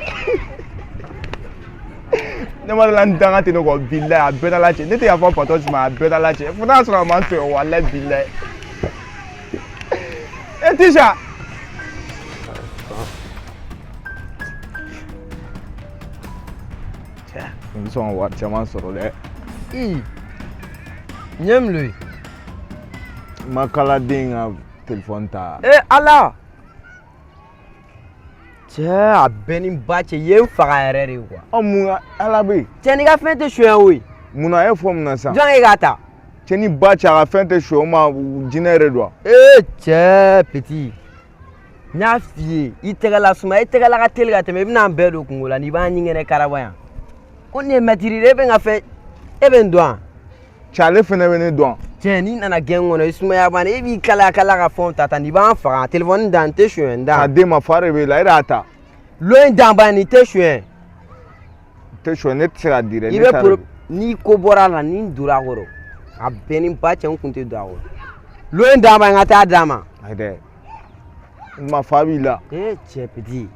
ne ma dala n danga tɛ ne kɔ bilayi a bɛɛ n'Ala cɛ ne tɛ yafa bato ma a bɛɛ n'Ala cɛ fo n'a sɔrɔ a ma n tɔɲɔ walayi bilayi e Tisa. N bɛ sɔn ka wari caman sɔrɔ dɛ. Ii, nin ye mun ye? N ma kaladen ka telefɔni ta. E Ala! Cɛ a bɛɛ ni ba cɛ i ye n faga yɛrɛ de quoi. Ɔ mun Ala bɛ yen. Cɛ n'i ka fɛn tɛ suɲɛ koyi. Munna e fɔ mun na sisan? Jɔn e k'a ta? Cɛ ni ba cɛ a ka fɛn tɛ suɲɛ o ma jinɛ yɛrɛ don wa? Ee cɛ petit n y'a f'i ye i tɛgɛ la suma i tɛgɛ la ka teli ka tɛmɛ i bɛna an bɛɛ don kungo la n'i b'an ɲingɛnɛ karaba yan ko nin ye mɛtiri de e bɛ n ka fɛn e bɛ n dɔn wa. Cɛ ale fɛnɛ bɛ ne dɔn. Cɛ n'i nana gɛn kɔnɔ i sumaya banna e b'i kalaya kalaya ka fɛnw ta ta n'i b'an faga telefɔni dan n tɛ suɲɛ n dan. K'a d'e ma fa de b'e la e de y'a ta. Lon in dan ba nin tɛ suɲɛ. N tɛ suɲɛ ne tɛ se k'a di dɛ. I bɛ pro n'i ko bɔra a la ni n donna a kɔrɔ a bɛɛ ni ba cɛ n kun tɛ don a kɔrɔ. Lon in dan ba n ka taa d'a ma. Ayi dɛ. Ma fa b'i la. Ee cɛ petit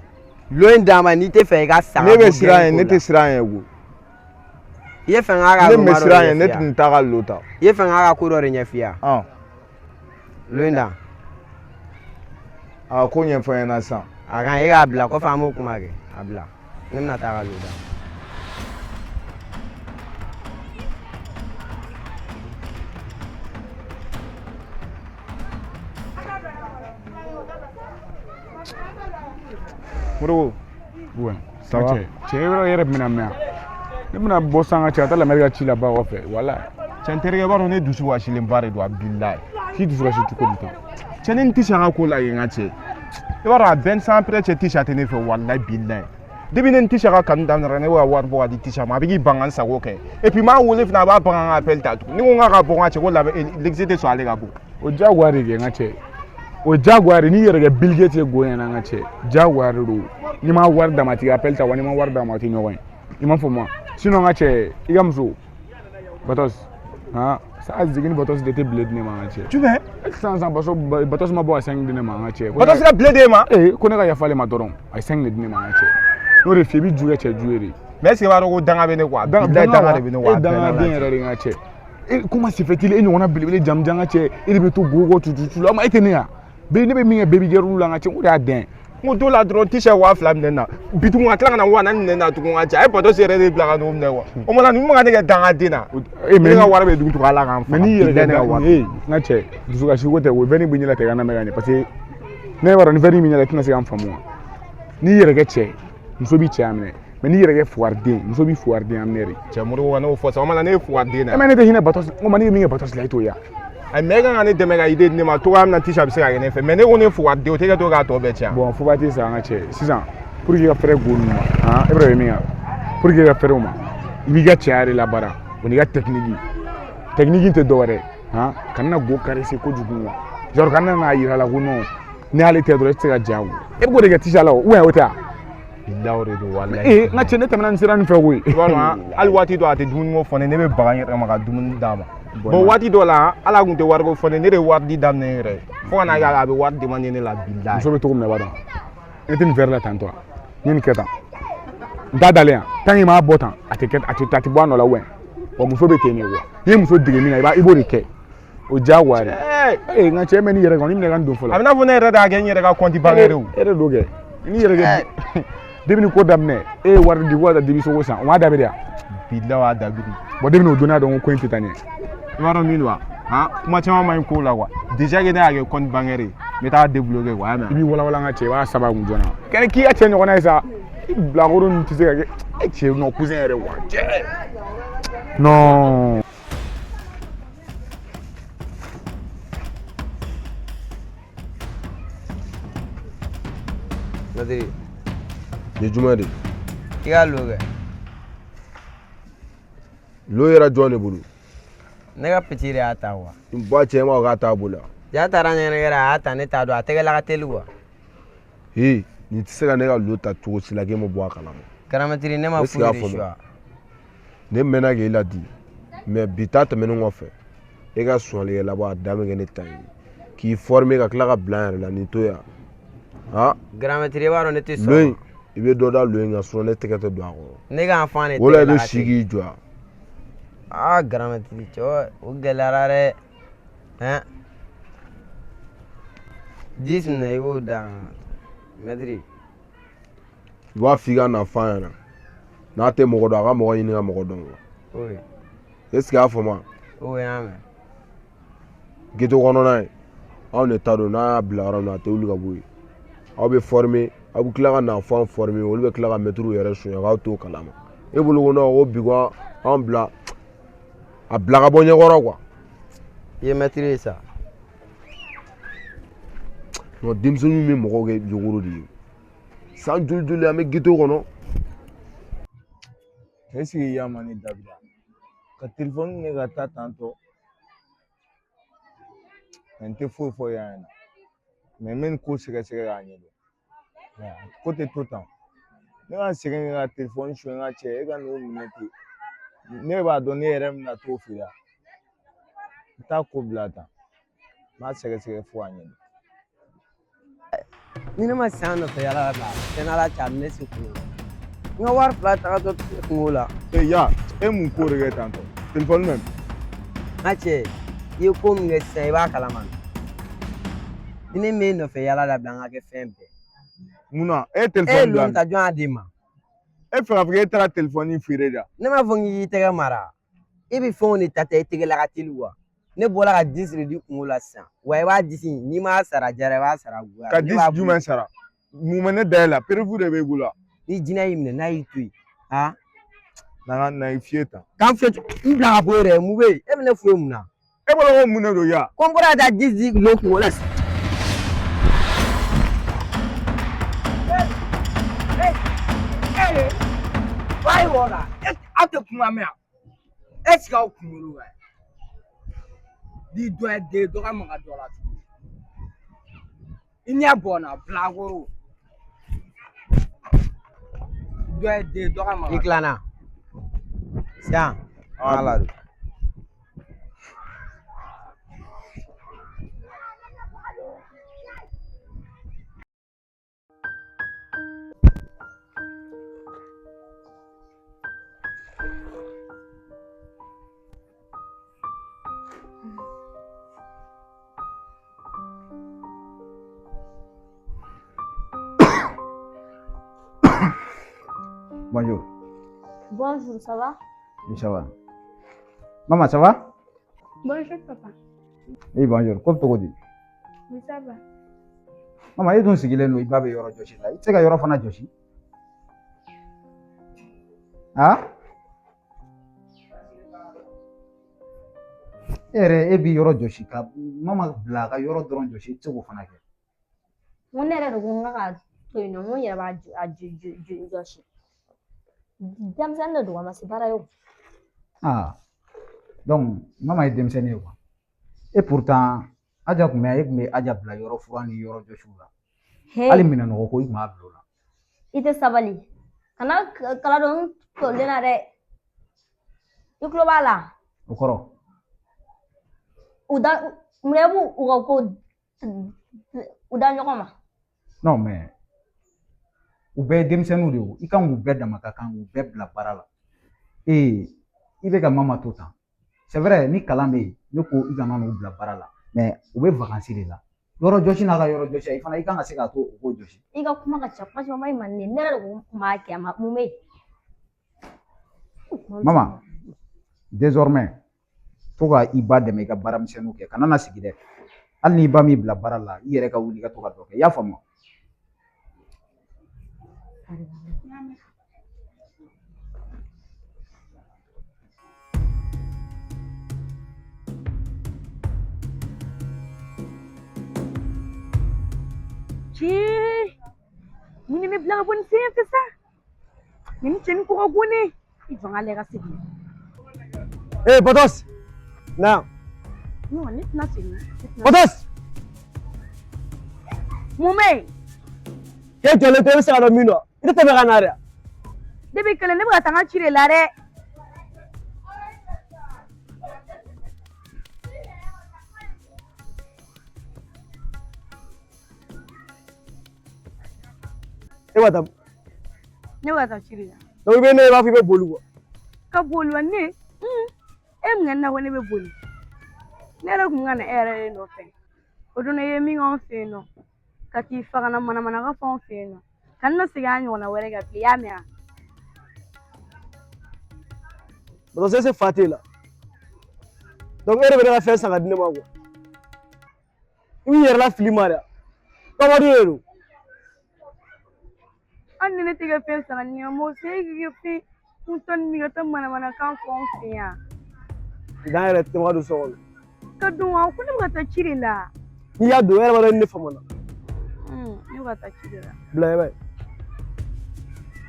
lon in d'a ma n'i tɛ fɛ i ka sa. Ne bɛ siran ɲɛ ne tɛ siran ɲɛ ko. I ye fɛn k'a ka Ne bɛ siran ɲɛ ne tun t'a ka lo ta. I ye fɛn k'a ka ko dɔ de ɲɛf'i ye. Lon in da. A ko ɲɛfɔ n ɲɛna sisan. A kan e k'a bila kɔfɛ an b'o kuma kɛ a bila ne bɛna taa ka lo da. Modibo. Ouais. Ça va? Cɛ yɔrɔ yɛrɛ bɛna mɛn yan. Ne bɛna bɔ sisan ka cɛ ka taa lamɛri ka ci la ba kɔfɛ wala. Cɛ n terikɛ i b'a dɔn ne dusu kasilenba de don a bilayi. K'i dusu kasi cogo di tan? Cɛ ne ni Tisa ka ko la yen n ka cɛ. I b'a dɔn a bɛɛ ni san pɛrɛ cɛ Tisa tɛ ne fɛ walayi bilayi. Depuis ne ni Tisa ka kanu daminɛra ne bɛ ka wari bɔ ka di Tisa ma a bɛ k'i ban ka n sago kɛ. Et puis n b'a wele fana a b'a ban ka n ka appel ta tugun. Ni ko n k'a ka bɔ n ka cɛ ko l'exe tɛ sɔn ale ka bɔ. O diyagoya de kɛ n ka cɛ. O diyagoya de n'i yɛrɛ kɛ Bill Gates ye go ɲɛna n ka cɛ. Diyagoya de don. N'i ma wari d'a ma a t'i ka appel ta wa n'i ma wari d'a ma a tɛ ɲɔgɔn ye. I m'a faamu wa? Sinon n ka cɛ i ka muso Batos han sa zigini Batos de tɛ bile di ne ma n ka cɛ. Jumɛn? Sisan sisan Batos ma bɔ ka 5 di ne ma n ka cɛ. Batos ka bile d'e ma? Ee ko ne ka yafa ale ma dɔrɔn a ye 5 de di ne ma n ka cɛ. N'o de f'i ye i bɛ ju kɛ cɛ ju ye de. Mais est ce que i b'a dɔn ko danga bɛ ne kɔ? Bilayi danga de bɛ ne kɔ. E dangaden yɛrɛ de n ka cɛ. E comment se fait-il e ɲɔgɔnna belebele jamujan ka cɛ e de bɛ to go kɔ tututu la o ma e tɛ ne ya ne bɛ min kɛ baby girl la n ka cɛ o de y'a dɛn. N ko don la dɔrɔn Tisa ye 2000 minɛ n na bi tugun ka tila ka na 4000 minɛ n na tugun ka cɛ a ye Batos yɛrɛ de bila ka n'o minɛ quoi o mana ninnu bɛ ka ne kɛ dangaden na. E ne ka wari bɛ dugu tugun Ala k'an faga. Mais n'i yɛrɛ Bilayi ne ka wari. Ee n ka cɛ dusukasi ko tɛ o vɛni bɛ ɲɛla tɛ ka lamɛn ka ɲɛ parce que ne b'a dɔn ni vɛni bɛ ɲɛla i tɛna se ka n faamu wa n'i yɛrɛ kɛ cɛ muso b'i cɛya minɛ mais n'i yɛrɛ kɛ fugariden muso b'i fugariden minɛ de. Cɛ Modibo ka n'o fɔ sa o mana ne ye fugariden na. E mais ne tɛ hinɛ Batos n ko ma ne ye min kɛ Batos la e t'o ye wa. Ayi mais e kan ka ne dɛmɛ ka idée di ne ma cogoya min na Tisa bɛ se ka kɛ ne fɛ mais ne ko ne ye fugariden o tɛ kɛ to k'a tɔ bɛɛ tiɲɛ. Bon foba tɛ sa an ka cɛ sisan pour que i ka fɛrɛ go ninnu ma han e bɛ dɔn min kan pour que i ka fɛrɛ o ma i b'i ka cɛya de labaara o n'i ka technique technique tɛ dɔwɛrɛ ye han kana na go caresser kojugu quoi genre kana n'a yira la ko non ni ale tɛ dɔrɔn e tɛ se ka ja o e bɛ k'o de kɛ Tisa la o ou bien o tɛ wa. Bilayi o de don walayi. Ee n ka cɛ ne tɛmɛna nin sira nin fɛ koyi. I b'a dɔn hali waati dɔ a tɛ dumuni ko fɔ ne ne bɛ baga n yɛrɛ ma ka dumuni d'a ma. Bon waati dɔ la ala kun tɛ wariko fɔ ne ne de ye wari di daminɛ n yɛrɛ ye fo ka n'a kɛ a bɛ wari demander ne la bilayi. Muso bɛ cogo min na i b'a dɔn ne tɛ nin verre la tantɔ n ye nin kɛ tan n t'a dalen yan tant que i m'a bɔ tan a tɛ kɛ a tɛ a tɛ bɔ a nɔ la wɛ wa muso bɛ ten de quoi n'i ye muso dege min na i b'o de kɛ o diyagoya de. Ee n ka cɛ mɛ n'i yɛrɛ kan n'i minɛ ka n don fɔlɔ. A bɛ n'a fɔ ne yɛrɛ de y'a kɛ n yɛrɛ ka compte bancaire o. E de don kɛ n'i yɛrɛ kɛ depuis ni ko daminɛ e ye wari di ko ka taa dibisogo san o m'a dabiri yan. Bilayi o y'a dabiri. Bon depuis n'o donna dɔn ko ko in tɛ taa ɲɛ. I b'a dɔn min don wa han kuma caman man ɲi ko la quoi déjà que ne y'a kɛ compte bancaire ye n bɛ taa débloquer quoi. I b'i walawala n ka cɛ i b'a saba kun joona. Kɛnɛ k'i ka cɛ ɲɔgɔnna ye sa. I bilakoro ninnu tɛ se ka kɛ e cɛ non cousin yɛrɛ wa cɛ. Non. Mɛtiri. Nin ye jumɛn de ye? I ka lo kɛ. Lo yɛrɛ jɔn de bolo? Ne ka petit de y'a ta quoi. N ba cɛ ma k'a t'a bolo. Ja taara ɲɛgɛnɛ a y'a ta ne t'a dɔn a tɛgɛ la ka teli quoi. He nin tɛ se ka ne ka lo ta cogo si la k'e ma bɔ a kalama. Grand maître ne ma Est-ce que foyi y'a de faamu? suwa. Ne mɛnna k'e ladi mais bi ta tɛmɛnen kɔfɛ e ka sonyali labɔ a dan bɛ kɛ ne ta ye k'i former ka tila ka bila n yɛrɛ la nin to yan han. Grand maître i b'a dɔn ne tɛ Lo in sɔn. i bɛ dɔ da lo in kan sinon ne tɛgɛ tɛ don a kɔrɔ. Ne ka enfant de O la i tɛgɛ la bɛ ka si teli. k'i jɔ yan. Ah grand maître cɛ o gɛlɛyara dɛ. Hein? 10 minɛ i b'o da maître. I b'a f'i ka na f'a ɲɛna n'a tɛ mɔgɔ dɔn a ka mɔgɔ ɲini ka mɔgɔ dɔn. Oui. Est ce que i y'a faamu? Oui, n y'a mɛn. Ghetto kɔnɔna ye anw de ta don n'a y'a bila yɔrɔ min na a tɛ wuli ka bɔ yen aw bɛ former aw bɛ tila ka na fɔ an former olu bɛ tila ka mɛtiriw yɛrɛ sonya k'aw t'o kalama e bolo ko non ko bi ko anw bila a bila ka bɔ ɲɛkɔrɔ quoi. I ye mɛtiri ye sa. Non denmisɛnninw bɛ mɔgɔw kɛ yogoro de ye san joli joli an bɛ ghetto kɔnɔ. Est ce que i y'a ma ne dabila ka telefɔni minɛ ka taa tantɔ mɛ n tɛ foyi fɔ yan ɲɛna mɛ n bɛ nin ko sɛgɛsɛgɛ k'a ɲɛdɔn ko tɛ to tan ne ka sɛgɛn kɛ ka telefɔni suɲɛ n ka cɛ e ka n'o minɛ ten ne b'a dɔn ne yɛrɛ bɛna t'o feere n t'a ko bila tan n b'a sɛgɛsɛgɛ fo k'a ɲɛdɔn. Ni ne ma san nɔfɛ yala la fɛn ala cɛ a bɛ ne se kungo la. N ka wari fila tagatɔ kungo la. E ya e mun ko de kɛ tantɔ telefɔni bɛ min? N ka cɛ i ye ko min kɛ sisan i b'a kalama. Ni ne m'e nɔfɛ yala dabila an ka kɛ fɛn bɛɛ. Munna e ye E ye telefɔni bila lon min? ta jɔn y'a d'i ma? E fɛ k'a fɔ k'e taara telefɔni feere de? Ne m'a fɔ k'i k'i tɛgɛ mara. E bɛ fɛnw de ta ta i tɛgɛ la ka teli wa. Ne bɔra ka disi de di kungo la sisan. Wa i b'a disi n'i m'a sara jara i b'a sara goya. Ka Ne disi b'a boli. jumɛn sara? Mun bɛ ne da e la? Preuve de b'e bolo wa? Ni jinɛ y'i minɛ n'a y'i to yen. Ha? Na ka na i fiyɛ tan. K'an fiyɛ n bila ka bɔ yen yɛrɛ mun bɛ yen? E bɛ ne fo mun na? E bolo ko mun de don ya? Ko n bɔra ka taa disi di lo kungo la sisan. Ayiwa aw tɛ kuma mɛn yan. Est ce que aw kunkolo ka ɲi? Ni dɔ ye den dɔ ka maga dɔ la tuguni. I ɲɛ bɔ n na bilakoro. Dɔ ye den dɔ ka maga. I tilanna. Sisan. Ala don. Bonjour. Bonjour, ça va? Oui, ça va. Maman, ça va? Bonjour papa. Oui, bonjour. Ko bɛ cogo di? Oui, ça va. Mama, e dun sigilen don i ba bɛ yɔrɔ jɔsi la. I tɛ se ka yɔrɔ fana jɔsi? Ha? E yɛrɛ e b'i yɔrɔ jɔsi ka mama bila a ka yɔrɔ dɔrɔn jɔsi i tɛ se k'o fana kɛ. N ko ne yɛrɛ de ko n ka k'a to yen nɔ, n ko n yɛrɛ b'a jɔsi. Denmisɛnnin de don a ma se baara ye o. Ah, donc mama ye denmisɛnnin ye quoi. Et pourtant Aja tun bɛ e tun bɛ Aja bila yɔrɔ furan ni yɔrɔ jɔsiw la. Hali minɛnɔgɔ ko i tun b'a bila o la. I tɛ sabali. Kana kala don n tolen na dɛ. I tulo b'a la. O kɔrɔ? U da munna i b'u u ka ko u da ɲɔgɔn ma. Non mais u bɛɛ ye denmisɛnninw de ye o. I kan k'u bɛɛ dama ka kan k'u bɛɛ bila baara la. Ee i bɛ ka mama to tan. C'est vrai ni kalan bɛ yen ne ko i kana n'u bila baara la mais u bɛ vacances de la. Yɔrɔ jɔsi n'a ka yɔrɔ jɔsi i fana i kan ka se k'a to u k'o jɔsi. I ka kuma ka ca kuma caman i ma ne ne yɛrɛ de ko n kun b'a kɛ a ma mun bɛ yen. Mama désormais to ka i ba dɛmɛ i ka baaramisɛnninw kɛ kana na sigi dɛ. Hali n'i ba m'i bila baara la i yɛrɛ ka wuli i ka to ka dɔ kɛ i y'a faamu. Cɛ mun de bɛ bila ka bɔ nin sen fɛ sa nin cɛnin ko ka go ne i jɔ n ka lajɛ ka segin. Ee Botos na yan. Non, ne tɛna segin. Botos. Mun bɛ yen? K'e jɔlen to e bɛ se ka dɔn min don i tɛ tɛmɛ ka na dɛ. Ne bɛ kɛlɛ ne bɛ ka taa n ka ci de la dɛ. E bɛ taa. Ne bɛ ka taa ci de la. Donc i bɛ ne ye i b'a fɔ i bɛ boli quoi. Ka boli wa ne? E mun kɛ ne na ko ne bɛ boli? Ne yɛrɛ kun ka na e yɛrɛ de nɔfɛ. O don i ye min k'anw fɛ yen nɔ ka t'i faga na manamanakan fɔ anw fɛ yen nɔ ka na segin a ɲɔgɔnna wɛrɛ kan bilen i y'a mɛn wa? Botos est-ce que fa t'e la? Donc e de bɛ ne ka fɛn san ka di ne ma quoi. I b'i yɛrɛ lafili ma dɛ. Babadu de don. Hali ni ne tɛ ka fɛn san ka di ne ma mɔgɔ se e k'i ka fɛn kuntɔ ni min ka taa manamanakan fɔ anw fɛ yan. Dan yɛrɛ tɛmɛ ka don so kɔnɔ. Ka don wa ko ne bɛ ka taa ci de la. N'i y'a don e yɛrɛ b'a dɔn ni ne famana. Ne bɛ ka taa ci de la. Bila i b'a ye.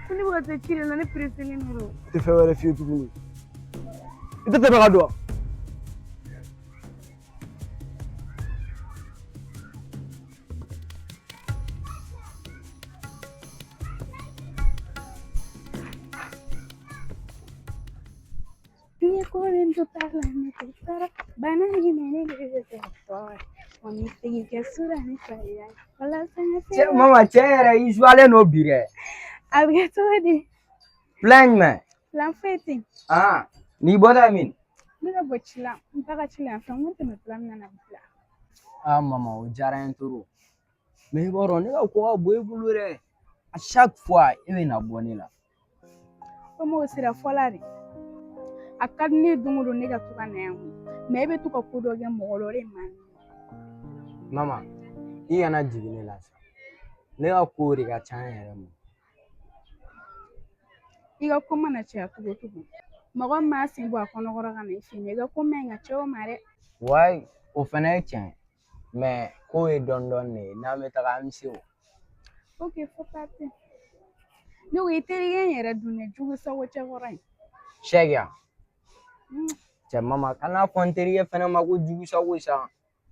Ko ne bɛ ka taa ci de la ne pereselen de don. N tɛ fɛn wɛrɛ f'i ye tuguni. I tɛ tɛmɛ ka don wa? Cɛ mama cɛ yɛrɛ i zuwalen don bi dɛ. A bɛ kɛ cogo di? Plan jumɛn? Plan foyi tɛ yen. Ah, n'i bɔra min? Ne bɛ bɔ ci la, n ba ka ci la yan fɛ, n ko tɛmɛ plan min na na bila. Ah mama o diyara n ye trop. Mais i b'a dɔn ne ka ko ka bon i bolo dɛ. À chaque fois e bɛ na bɔ ne la. Komi o sera fɔla de. A ka di ne ye don o don ne ka to ka na yan koyi. Mais e bɛ to ka ko dɔ kɛ mɔgɔ la o de man di. Mama i kana jigin ne la sa. Ne ka ko de ka ca n yɛrɛ ma. I ka ko mana caya cogo o cogo. Mɔgɔ min m'a sen bɔ a kɔnɔkɔrɔ ka na i fɛ yen i ka ko man ɲi ka caya o ma dɛ. Wayi o fana ye tiɲɛ ye. Mais ko ye dɔɔnin dɔɔnin de ye n'an bɛ taga an bɛ se o. Ok fo parti. Ne ko i terikɛ in yɛrɛ dun dɛ jugu sago cɛkɔrɔ in. Sɛki yan. Cɛ mama kana fɔ n terikɛ fana ma ko jugu sago sa.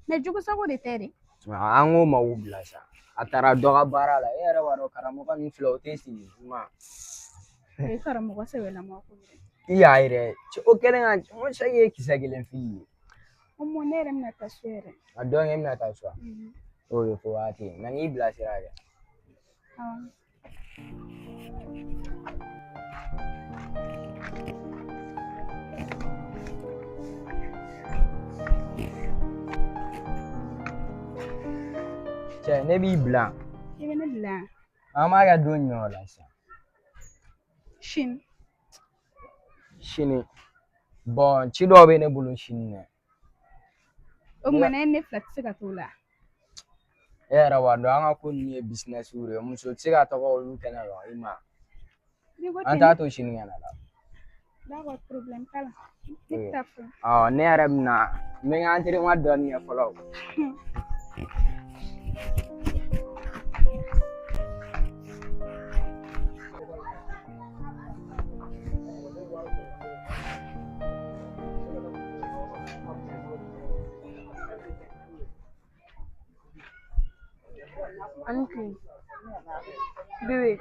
Mais jugu sago de tɛ dɛ. An k'o ma k'u bila sa. A taara dɔ ka baara la e yɛrɛ b'a dɔn karamɔgɔ ninnu filɛ o tɛ sigi kuma. O ye karamɔgɔ sɛbɛlama ko ye. I y'a yɛrɛ cɛ o kɛlen ka n ko Sɛki ye kisɛ kelen fili ye. O mɔ ne yɛrɛ bɛna taa so yɛrɛ. A dɔn e bɛna taa so wa? O ye fo waati na n'i bilasira kɛ. Awɔ. Cɛ ne b'i bila. I bɛ ne bila yan. An b'a kɛ don jumɛn o la sisan? Sini. Sini. Bon ci dɔw bɛ ne bolo sini dɛ. O tuma ne ne fila tɛ se ka t'o la. E yɛrɛ b'a dɔn an ka ko ninnu ye business de ye muso tɛ se ka taga olu kɛnɛ kan i ma. N'i ko An ten t'a to sinikɛnɛ la. D'accord, problème t'a la. Ne bɛ taa fɔlɔ. Ɔ ne yɛrɛ bɛ na n bɛ n ka entraînement dɔɔni kɛ fɔlɔ. Ani tile. Bébé.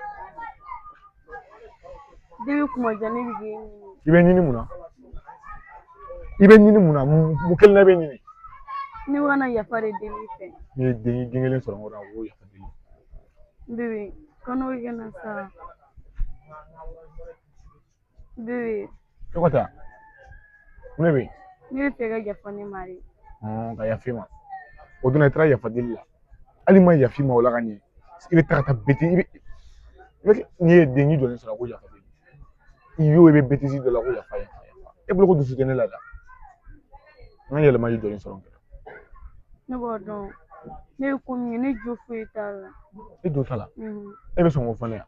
Bébé kuma jan ne bɛ k'e ɲini. I bɛ ɲini mun na? I bɛ ɲini mun na? Mun kelen na i bɛ ɲini? Ne bɛ ka na yafa de deli i fɛ. N'i ye den kelen sɔrɔ n kɔrɔ a b'o yafa deli. Bébé, kan'o kɛ n na sa. Bébé, E ko tan, mun de bɛ yen? ne bɛ fɛ ka yafa ne ma de. Ka yafa i ma. O dun na i taara yafa deli la. Hali ma yafa i ma o la ka ɲɛ. I bɛ taa ka taa bêtise i bɛ i bɛ n'i ye den jɔlen sɔrɔ ko yafa deli. I y'o i bɛ bêtise dɔ la ko yafa yafa yafa. E bolo ko dusu tɛ ne la dɛ. N ka yɛlɛma y'i jɔlen sɔrɔ n kɛrɛfɛ. Ne b'a dɔn. Ne ye ko min kɛ ne jo foyi t'a la. E jo t'a la. E bɛ sɔn k'o fɔ ne ye.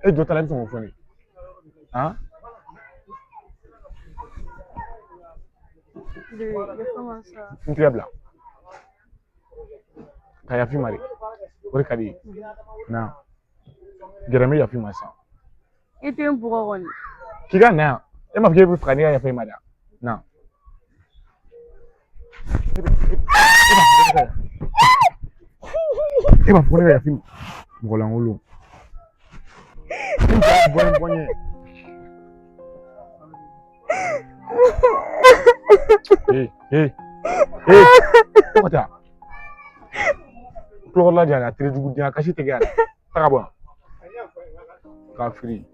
E jɔ ta la, i bɛ sɔn k'o fɔ ne ye han? N tigɛ bila ka yaf'i ma de, o de ka di i ye. Na gɛrɛ, n bɛ yaf'i ma sisan. I tɛ n bugɔ kɔni? K'i ka na yan, e m'a fɔ k'e bɛ fɛ ka ne ka yafa i ma de? Na, e b'a fɔ ko ne ka yafa i ma, mɔgɔ lankolon. Bɔ n bɔ n ɲɛ. Ee ee ee, to ka taa tulokɔrɔla jan, a tere jugu den, a kasi tɛ kɛ yan dɛ. Taga bɔ yan k'a firi.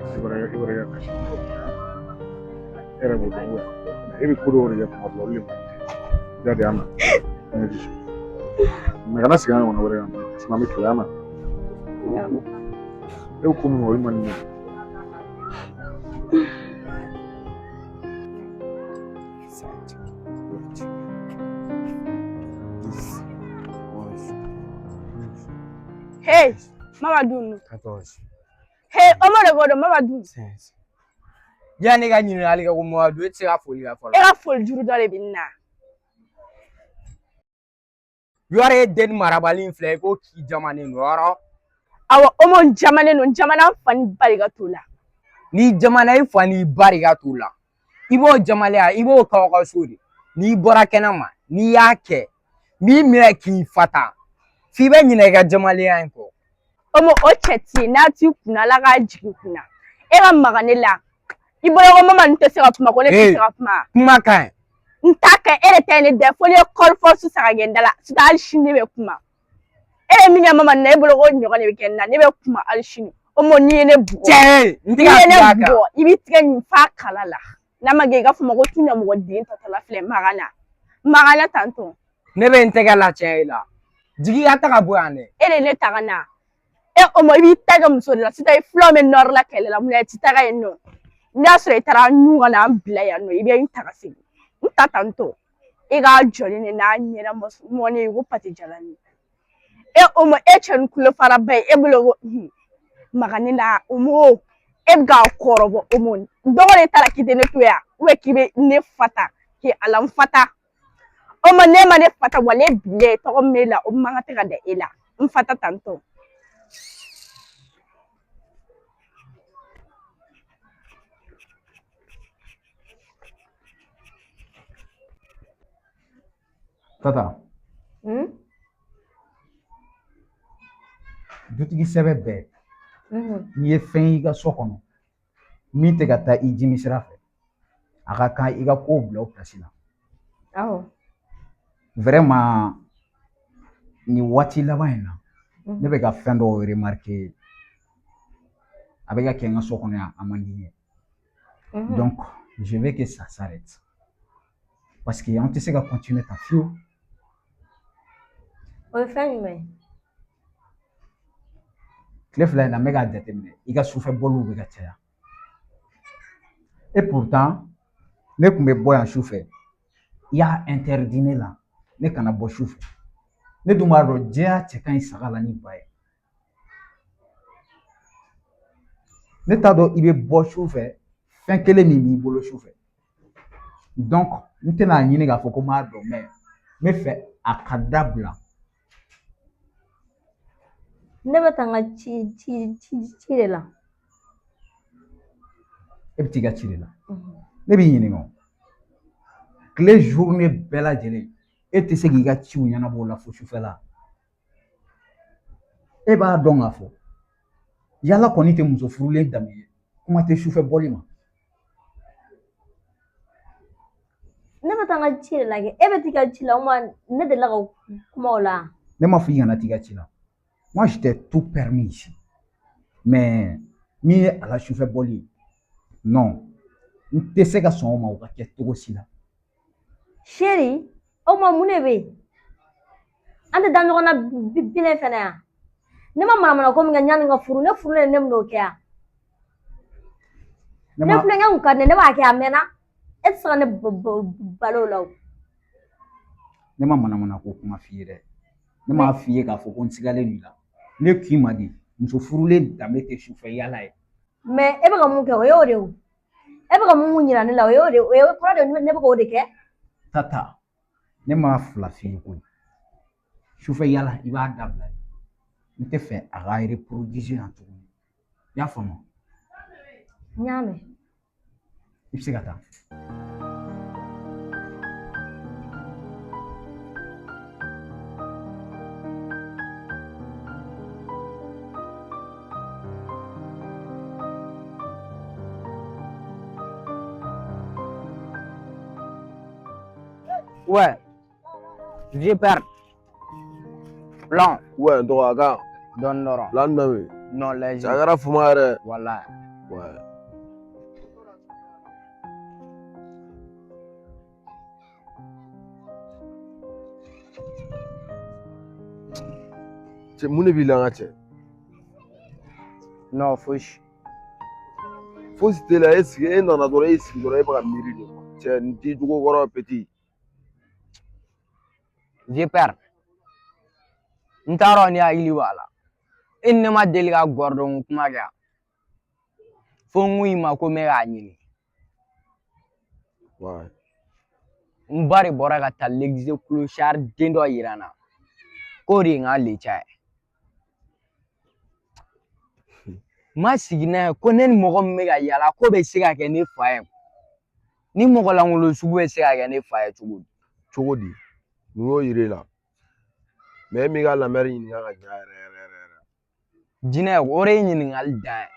I bɔra i ka kasi. E yɛrɛ b'o dɔn wa? E bɛ ko dɔw de kɛ kuma dɔ la, olu de man ɲi. Ja de y'a ma. Mɛ kana segin a ɲɔgɔnna wɛrɛ kan, parce que an bɛ kɛlɛ ma. E bɛ ko min kɛ, olu man di ne ye. Hey, mama dun. 14. Hey, Omo de ko don mama dun. 16. Yanni ka ɲininkali kɛ ko Mamadu, e tɛ se ka foli kɛ fɔlɔ. E ka foli juru dɔ de bɛ n na. Yɔrɔ e den marabali in filɛ, i ko k'i jamanen don yɔrɔ. Awɔ, Omo, n jamanen don, n jamana n fa ni barika t'o la. N'i jamana i fa n'i barika t'o la, i b'o jamalenya, i b'o k'aw ka so de. N'i bɔra kɛnɛ ma, n'i y'a kɛ, n b'i minɛ k'i fata f'i bɛ ɲinɛ i ka jamalenya in kɔ. Omo, o cɛ t'i ye, n'a t'i kunna, Ala k'a jigin i kunna. E ka maga ne la. I bolo ko mama nin tɛ se ka kuma, ko ne tɛ se ka kuma. Kuma ka ɲi. N t'a kɛ, e de ta ye ne da, fo n'i ye kɔri force san ka kɛ n da la. Sisan hali sini ne bɛ kuma. E ye min kɛ mama nin na, e bolo ko ɲɔgɔn de bɛ kɛ n na, ne bɛ kuma hali sini. Omo, n'i ye ne bugɔ. Cɛ, n tɛ N'i ka ye ne fili a kan. bugɔ, i b'i tigɛ nin f'a kala la. N'a ma kɛ, i k'a fɔ ma ko tu ɲamɔgɔ den tatɔla filɛ maga na. Maga na tantɔ. Ne bɛ n tɛgɛ lacɛn i la. Jigi ka taga bɔ yan dɛ. E de ye ne ta ka na. E Omo, i b'i ta kɛ muso de la. Sisan i filanw bɛ nɔri la kɛlɛ la, mun na i ti taga yen nɔ? N'a y'a sɔrɔ i taara ɲu ka na an bila yan nɔ, i bɛ n ta ka segin. N ta tantɔ. E k'a jɔ ni ne n'a ɲɛda mɔni ye ko pate jalanin. E Omo, e cɛ ni kulo faraba ye, e bolo ko maga ne la. Omo, e bɛ k'a kɔrɔbɔ. Omo, dɔgɔ de taara k'i tɛ ne to yan, k'i bɛ ne fata, k'i ala n fata. Omo, ne ma ne fata wale bilen, tɔgɔ min b'e la, o man kan tɛ ka da e la. N fata tantɔ. Tata. Dutigi sɛbɛ bɛɛ, n'i ye fɛn y'i ka so kɔnɔ min tɛ ka taa i jimi sira fɛ, a ka kan i ka kow bila o pilasi la. Awɔ. Vraiment, nin waati laban in na, ne bɛ ka fɛn dɔw remarquer, a bɛ ka kɛ n ka so kɔnɔ yan, a man di n ye. Donc je veux que ça s'arrête, parce que an tɛ se ka continuer tan fiyewu. O ye fɛn jumɛn ye? Tile 2 in na, n bɛ k'a jateminɛ, i ka sufɛ bɔliw bɛ ka caya. Et pourtant ne tun bɛ bɔ yan sufɛ, i y'a interdit ne la ne kana bɔ sufɛ. Ne dun b'a dɔn jɛya cɛ ka ɲi saga la ni ba ye. Ne t'a dɔn i bɛ bɔ sufɛ, fɛn kelen min b'i bolo sufɛ. Donc n tɛna ɲini k'a fɔ ko n b'a dɔn, mais n bɛ fɛ a ka dabila. Ne bɛ taa n ka ci de la. E bɛ t'i ka ci de la? Ne b'i ɲininka, o tile journée bɛɛ lajɛlen, e tɛ se k'i ka ciw ɲɛnabɔ o la fo sufɛla? E b'a dɔn k'a fɔ yala kɔni tɛ muso furulen danbe ye, kuma tɛ sufɛ bɔli ma. Ne bɛ taa n ka ci de la kɛ. E bɛ t'i ka ci la, o ma ne delila ka kuma o la. Ne m'a fɔ i kana t'i ka ci la. Moi, je t'ai tout permis ici, mais min ye a la sufɛ bɔli ye, non, n tɛ se ka sɔn o ma, o ka kɛ cogo si la. Chéri. O tuma mun de bɛ yen? An tɛ da ɲɔgɔn na bilen fɛnɛ yan. Ne ma manamana ko min kɛ yanni n ka furu, ne furulen ne bɛn'o kɛ yan. Ne tulonkɛ kun ka di ne ye, ne b'a kɛ a mɛnna. E tɛ se ka ne balo o la o. Ne ma manamana ko kuma f'i ye dɛ. Ne m'a f'i ye k'a fɔ ko n sigalen don i la. Ne k'i ma de, muso furulen danbe tɛ sufɛ yaala ye. Mais e bɛ ka mun kɛ o y'o de ye o. E bɛ ka mun yira ne la o y'o de ye o ye kɔrɔ de ne bɛ k'o de kɛ. Tata, ne m'a fila f'i ye koyi. Sufɛ yaala i b'a dabila de. N tɛ fɛ a ka reproduire yan tuguni. I y'a faamu? N y'a mɛn. I bɛ se ka taa. Ouais. Vieux père. Plan. Ouais, n dɔgɔ a ka. Dɔɔni dɔrɔn. Plan jumɛn bɛ yen? Non, léger. A kɛra fuma yɛrɛ. Walayi. Ouais. Cɛ mun de b'i la n ka cɛ? Non, fosi. Fosi t'e la, e sigi e nana dɔrɔn e sigi dɔrɔn e bɛ ka miiri de quoi. Cɛ nin t'i jogo kɔrɔ petit. Vieux père. N t'a dɔn ni hakili b'a la. E ni ne ma deli ka gɔrɔdɔn kuma kɛ yan. Fo n ko i ma ko n bɛ k'a ɲini. Ouais. N ba de bɔra ka taa l'ex clochard den dɔ yira n na. K'o de ye n ka leca ye. N ma sigi n'a ye ko ne ni mɔgɔ min bɛ ka yaala k'o bɛ se ka kɛ ne fa ye. Ni mɔgɔ lankolon sugu bɛ se ka kɛ ne fa ye cogo di? Cogo di? Mun y'o yir'e la? Mais e m'i ka la mère ɲininka ka ɲa yɛrɛ yɛrɛ yɛrɛ. Jinɛ o de ye ɲininkali dan ye.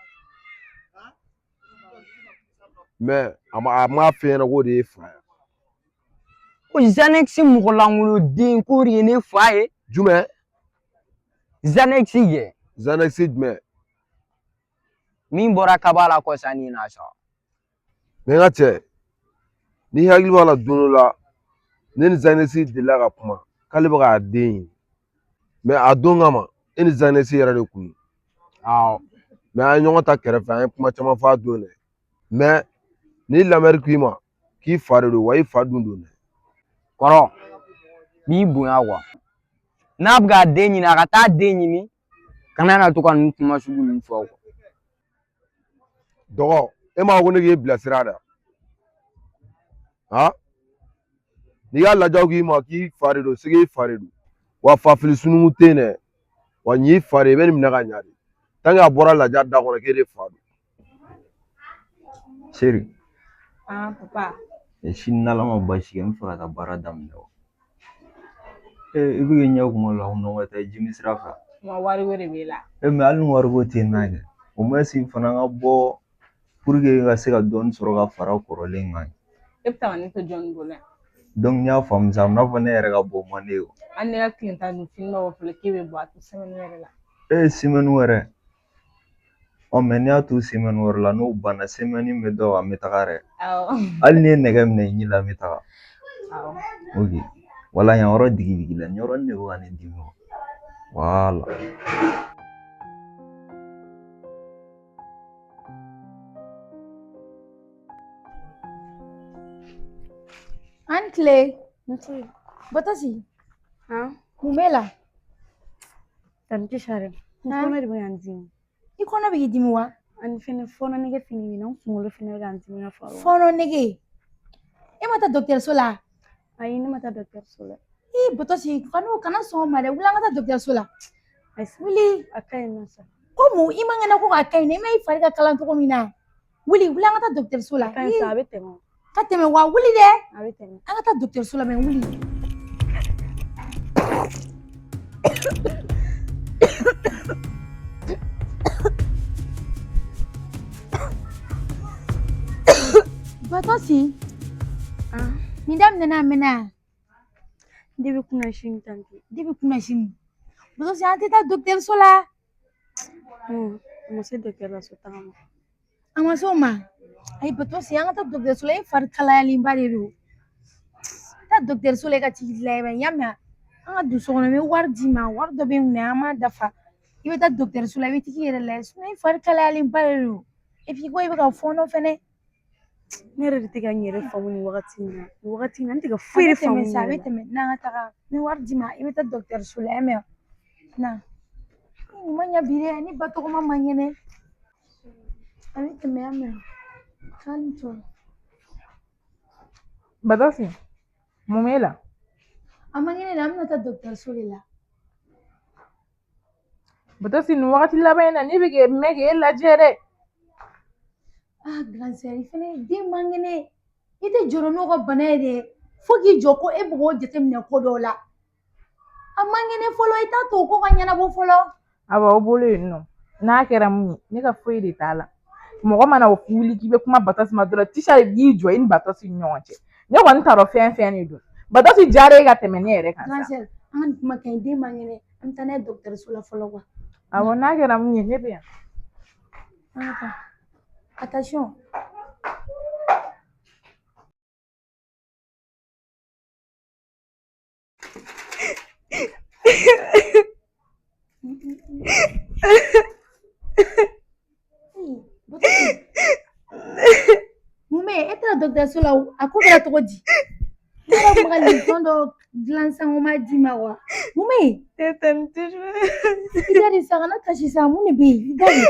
Mais a m'a f'e ɲɛna k'o de ye fa ye. Ko Zanɛkisi mɔgɔ lankolon den k'o de ye ne fa ye. Jumɛn? Zanɛkisi kɛ. Zanɛkisi jumɛn? Min bɔra kaba la kɔsa nin na sa. Mais n ka cɛ, n'i hakili b'a la don dɔ la, ne ni Zanɛkisi delila ka kuma k'ale bɛ k'a den ɲini. Mais a don kama, e ni Zanɛkisi yɛrɛ de kun don. Awɔ. Mais an ye ɲɔgɔn ta kɛrɛfɛ, an ye kuma caman fɔ a don dɛ. Mais ni la mère k'i ma k'i fa de don wa i fa dun don dɛ. Kɔrɔ, n b'i bonya quoi. N'a bɛ k'a den ɲini, a ka taa den ɲini. Kana na to ka ninnu kuma sugu ninnu fɔ quoi. Dɔgɔ, e m'a fɔ ko ne k'e bilasira dɛ. Han? N'i y'a lajɛ k'i ma k'i fa de don, c'est que i fa de don. Wa fafili sununkun tɛ yen dɛ. Wa nin y'i fa de ye, i bɛ nin minɛ ka ɲa de. Tant que a bɔra laja da kɔnɔ k'e de fa don. Chérie. Ah, papa. Sini n'Ala ma baasi kɛ n bɛ fɛ ka taa baara daminɛ o. I bɛ k'i ɲɛ kuma la ko ka taa jimi sira fɛ. Ma wari ko de b'e la. Mais hali ni wariko tɛ n na kɛ. Au moins fana ka bɔ pour que ka se ka dɔɔni sɔrɔ ka fara kɔrɔlen kan. E bɛ taa ka ne to jɔnni bolo yan? Donc n y'a faamu sisan, a bɛ n'a fɔ ne yɛrɛ ka bɔ man di ye o. Hali ne ka tile tan ni fini b'a fɔ k'e bɛ bɔ a to semaine wɛrɛ la. E semaine wɛrɛ. Ɔ mais n'i y'a to semaine wɛrɛ la n'o banna semaine bɛ dɔ kan n bɛ taga dɛ. Awɔ. Hali n'i ye nɛgɛ minɛ i ɲɛ la n bɛ taga. Awɔ. Ok. Wala yan yɔrɔ digi digi la nin yɔrɔnin de bɛ ka ne dimi. Voilà. An tile. Batasi. Mun b'e la? Tanti Sare, n kɔnɔ de bɛ ka n dimi. I kɔnɔ bɛ k'i dimi wa? Ani fɛnɛ fɔɔnɔ nege fɛnɛ bɛ n na, n kunkolo fɛnɛ bɛ ka n dimi ka fara o kan. Fɔɔnɔ nege? E ma taa dɔgɔtɔrɔso la? Ayi, ne ma taa dɔgɔtɔrɔso la. Ii Batasi, kana sɔn o ma dɛ, wuli an ka taa dɔgɔtɔrɔso la. Wuli. A ka ɲi nɔ sa. Ko mun, i man kɛnɛ ko k'a ka ɲi nɔ, i ma i fari ka kalan cogo min na. Wuli, wuli an ka taa dɔgɔtɔrɔso la. A ka ɲi sa, a bɛ tɛmɛ. Ka tɛmɛ wa, wuli dɛ. A bɛ tɛmɛ. An ka taa dɔgɔtɔrɔso la mɛ wuli. Batɔsi, nin daminɛna a mɛnna yan. Depuis kunasini tanti. Depuis kunasini. Batɔsi, an tɛ taa dɔgɔtɔrɔso la. A ma se dɔgɔtɔrɔso taga ma. A ma se o ma. Ayi Batɔsi, an ka taa dɔgɔtɔrɔso la, e fari kalayalenba de don. Taa taa dɔgɔtɔrɔso la i ka t'i lajɛ i y'a mɛn an ka don so kɔnɔ n bɛ wari d'i ma wari dɔ bɛ n kunna an b'a dafa i bɛ taa dɔgɔtɔrɔso la i bɛ t'i yɛrɛ lajɛ i fari kalayalenba de don ko i bɛ ka fɔɔnɔ fɛnɛ. Ne yɛrɛ de tɛ ka n yɛrɛ faamu nin wagati in na nin wagati in na n tɛ ka foyi de faamu sa a bɛ tɛmɛ n'an ka taga n bɛ wari d'i ma i bɛ taa dɔgɔtɔrɔso la i mɛn na nin ma ɲɛ bi dɛ ne ba tɔgɔma man kɛnɛ a bɛ tɛmɛ ya mɛn k'an to. Badɔsi, mun b'e la? A man kɛnɛ de an bɛna taa dɔgɔtɔrɔso de la. Badɔsi nin wagati laban in na ne bɛ k'e mɛn k'e lajɛ dɛ. Ah, grande sœur, i fɛnɛ den man kɛnɛ i tɛ jɔrɔ n'o ka bana ye dɛ fo k'i jɔ ko e bɛ k'o jateminɛ ko dɔw la a man kɛnɛ fɔlɔ i t'a to o ko ka ɲɛnabɔ fɔlɔ. A b'aw bolo yen nɔ n'a kɛra mun ye ne ka foyi de t'a la mɔgɔ mana wuli k'i bɛ kuma Batɔsi ma dɔrɔn Tisa de b'i jɔ i ni Batɔsi ni ɲɔgɔn cɛ ne kɔni t'a dɔn fɛn fɛn de don Batɔsi diyara e ka tɛmɛ ne yɛrɛ kan sa. An ka nin kuma ka ɲi den man kɛnɛ an bɛ taa n'a ye dɔgɔtɔrɔso la fɔlɔ quoi. Awɔ n'a kɛra mun ye ne bɛ yan. An ka taa. Attention. Mun bɛ yen e taara dɔgɔtɔrɔso la a ko kɛra cogo di? Ne yɛrɛ kun bɛ ka lipton dɔ dilan sisan ko n b'a d'i ma wa mun bɛ yen? Ne tɛ nin tɛ I da de sa kana kasi sa mun de bɛ yen i da de.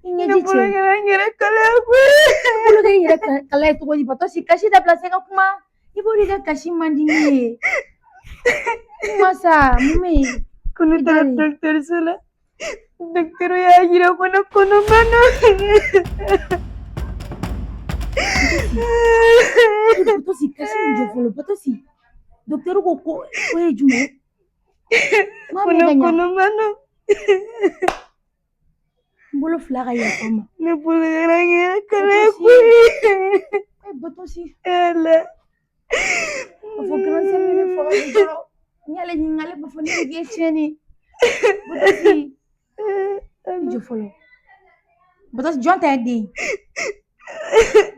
I ɲɛji Ne bolo cɛ. kɛra n yɛrɛ kalaya koyi. I bolo kɛ i yɛrɛ kala ye cogo di Batɔsi kasi dabila sa i ka kuma i b'o de ka kasi man di ne ye. Kuma sa mun bɛ yen? Ko ne taara dɔgɔtɔrɔso la dɔgɔtɔrɔ y'a yira ko ne kɔnɔ banna. Batɔsi kasi in jɔ fɔlɔ Batɔsi dɔgɔtɔrɔ ko ko o ye jumɛn ye? Ko ne kɔnɔ banna. N bolo fila ka yafa n ma. Ne bolo kɛra n yɛrɛ kalaya koyi. Batɔsi. Ala. A fɔ grande sœur bɛ ne faga bi dɔrɔn. N y'ale ɲininka ale b'a fɔ ne de k'e tiɲɛni. Batɔsi. I jɔ fɔlɔ. Batɔsi jɔn ta ye den ye?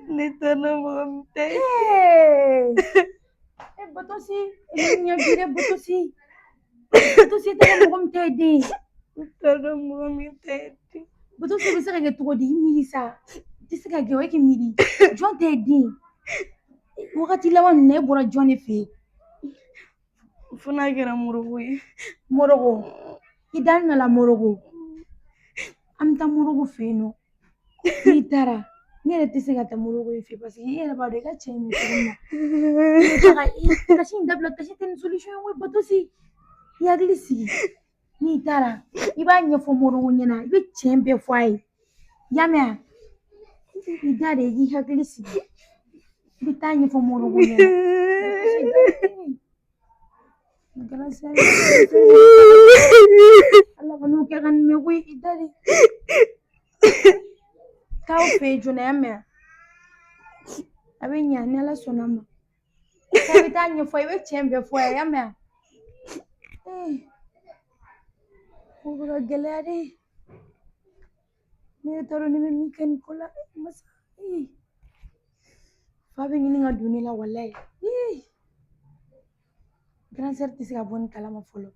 Ne t'a dɔn mɔgɔ min ta ye. E Batɔsi, e bɛ ɲɛ bi dɛ Batɔsi. Batɔsi e t'a dɔn mɔgɔ min ta ye den ye. Ne t'a dɔn mɔgɔ min ta ye den ye. Batɔsi bɛ se ka kɛ cogo di i miiri sa. I tɛ se ka kɛ o e k'i miiri. Jɔn ta ye den ye? Wagati laban ninnu na e bɔra jɔn de fɛ yen? Fo n'a kɛra Moroko ye. Moroko. I da nana Moroko. An bɛ taa Moroko fɛ yen nɔ. N'i taara ne yɛrɛ tɛ se ka taa Moroko in fɛ paseke i yɛrɛ b'a dɔn i ka cɛ in bɛ cogo min na. I bɛ taga i kasi in dabila kasi tɛ nin solution ye koyi Batɔsi. I hakili sigi. N'i taara i b'a ɲɛfɔ Moroko ɲɛna i bɛ tiɲɛ bɛɛ fɔ a ye. I y'a mɛn wa? I da de i k'i hakili sigi. I bɛ taa ɲɛfɔ Moroko ɲɛna. Ala kan'o kɛ ka nin mɛn koyi i da de. T'aw fɛ yen joona i y'a mɛn wa? A bɛ ɲa ni Ala sɔnna a ma. I bɛ taa ɲɛfɔ i bɛ tiɲɛ bɛɛ fɔ a ye i y'a mɛn wa? Ko bɛ ka gɛlɛya de. Ne yɛrɛ t'a dɔn ne bɛ min kɛ nin ko la masa. Fa bɛ ɲini ka don ne la walayi. Grande sœur tɛ se ka bɔ nin kalama fɔlɔ.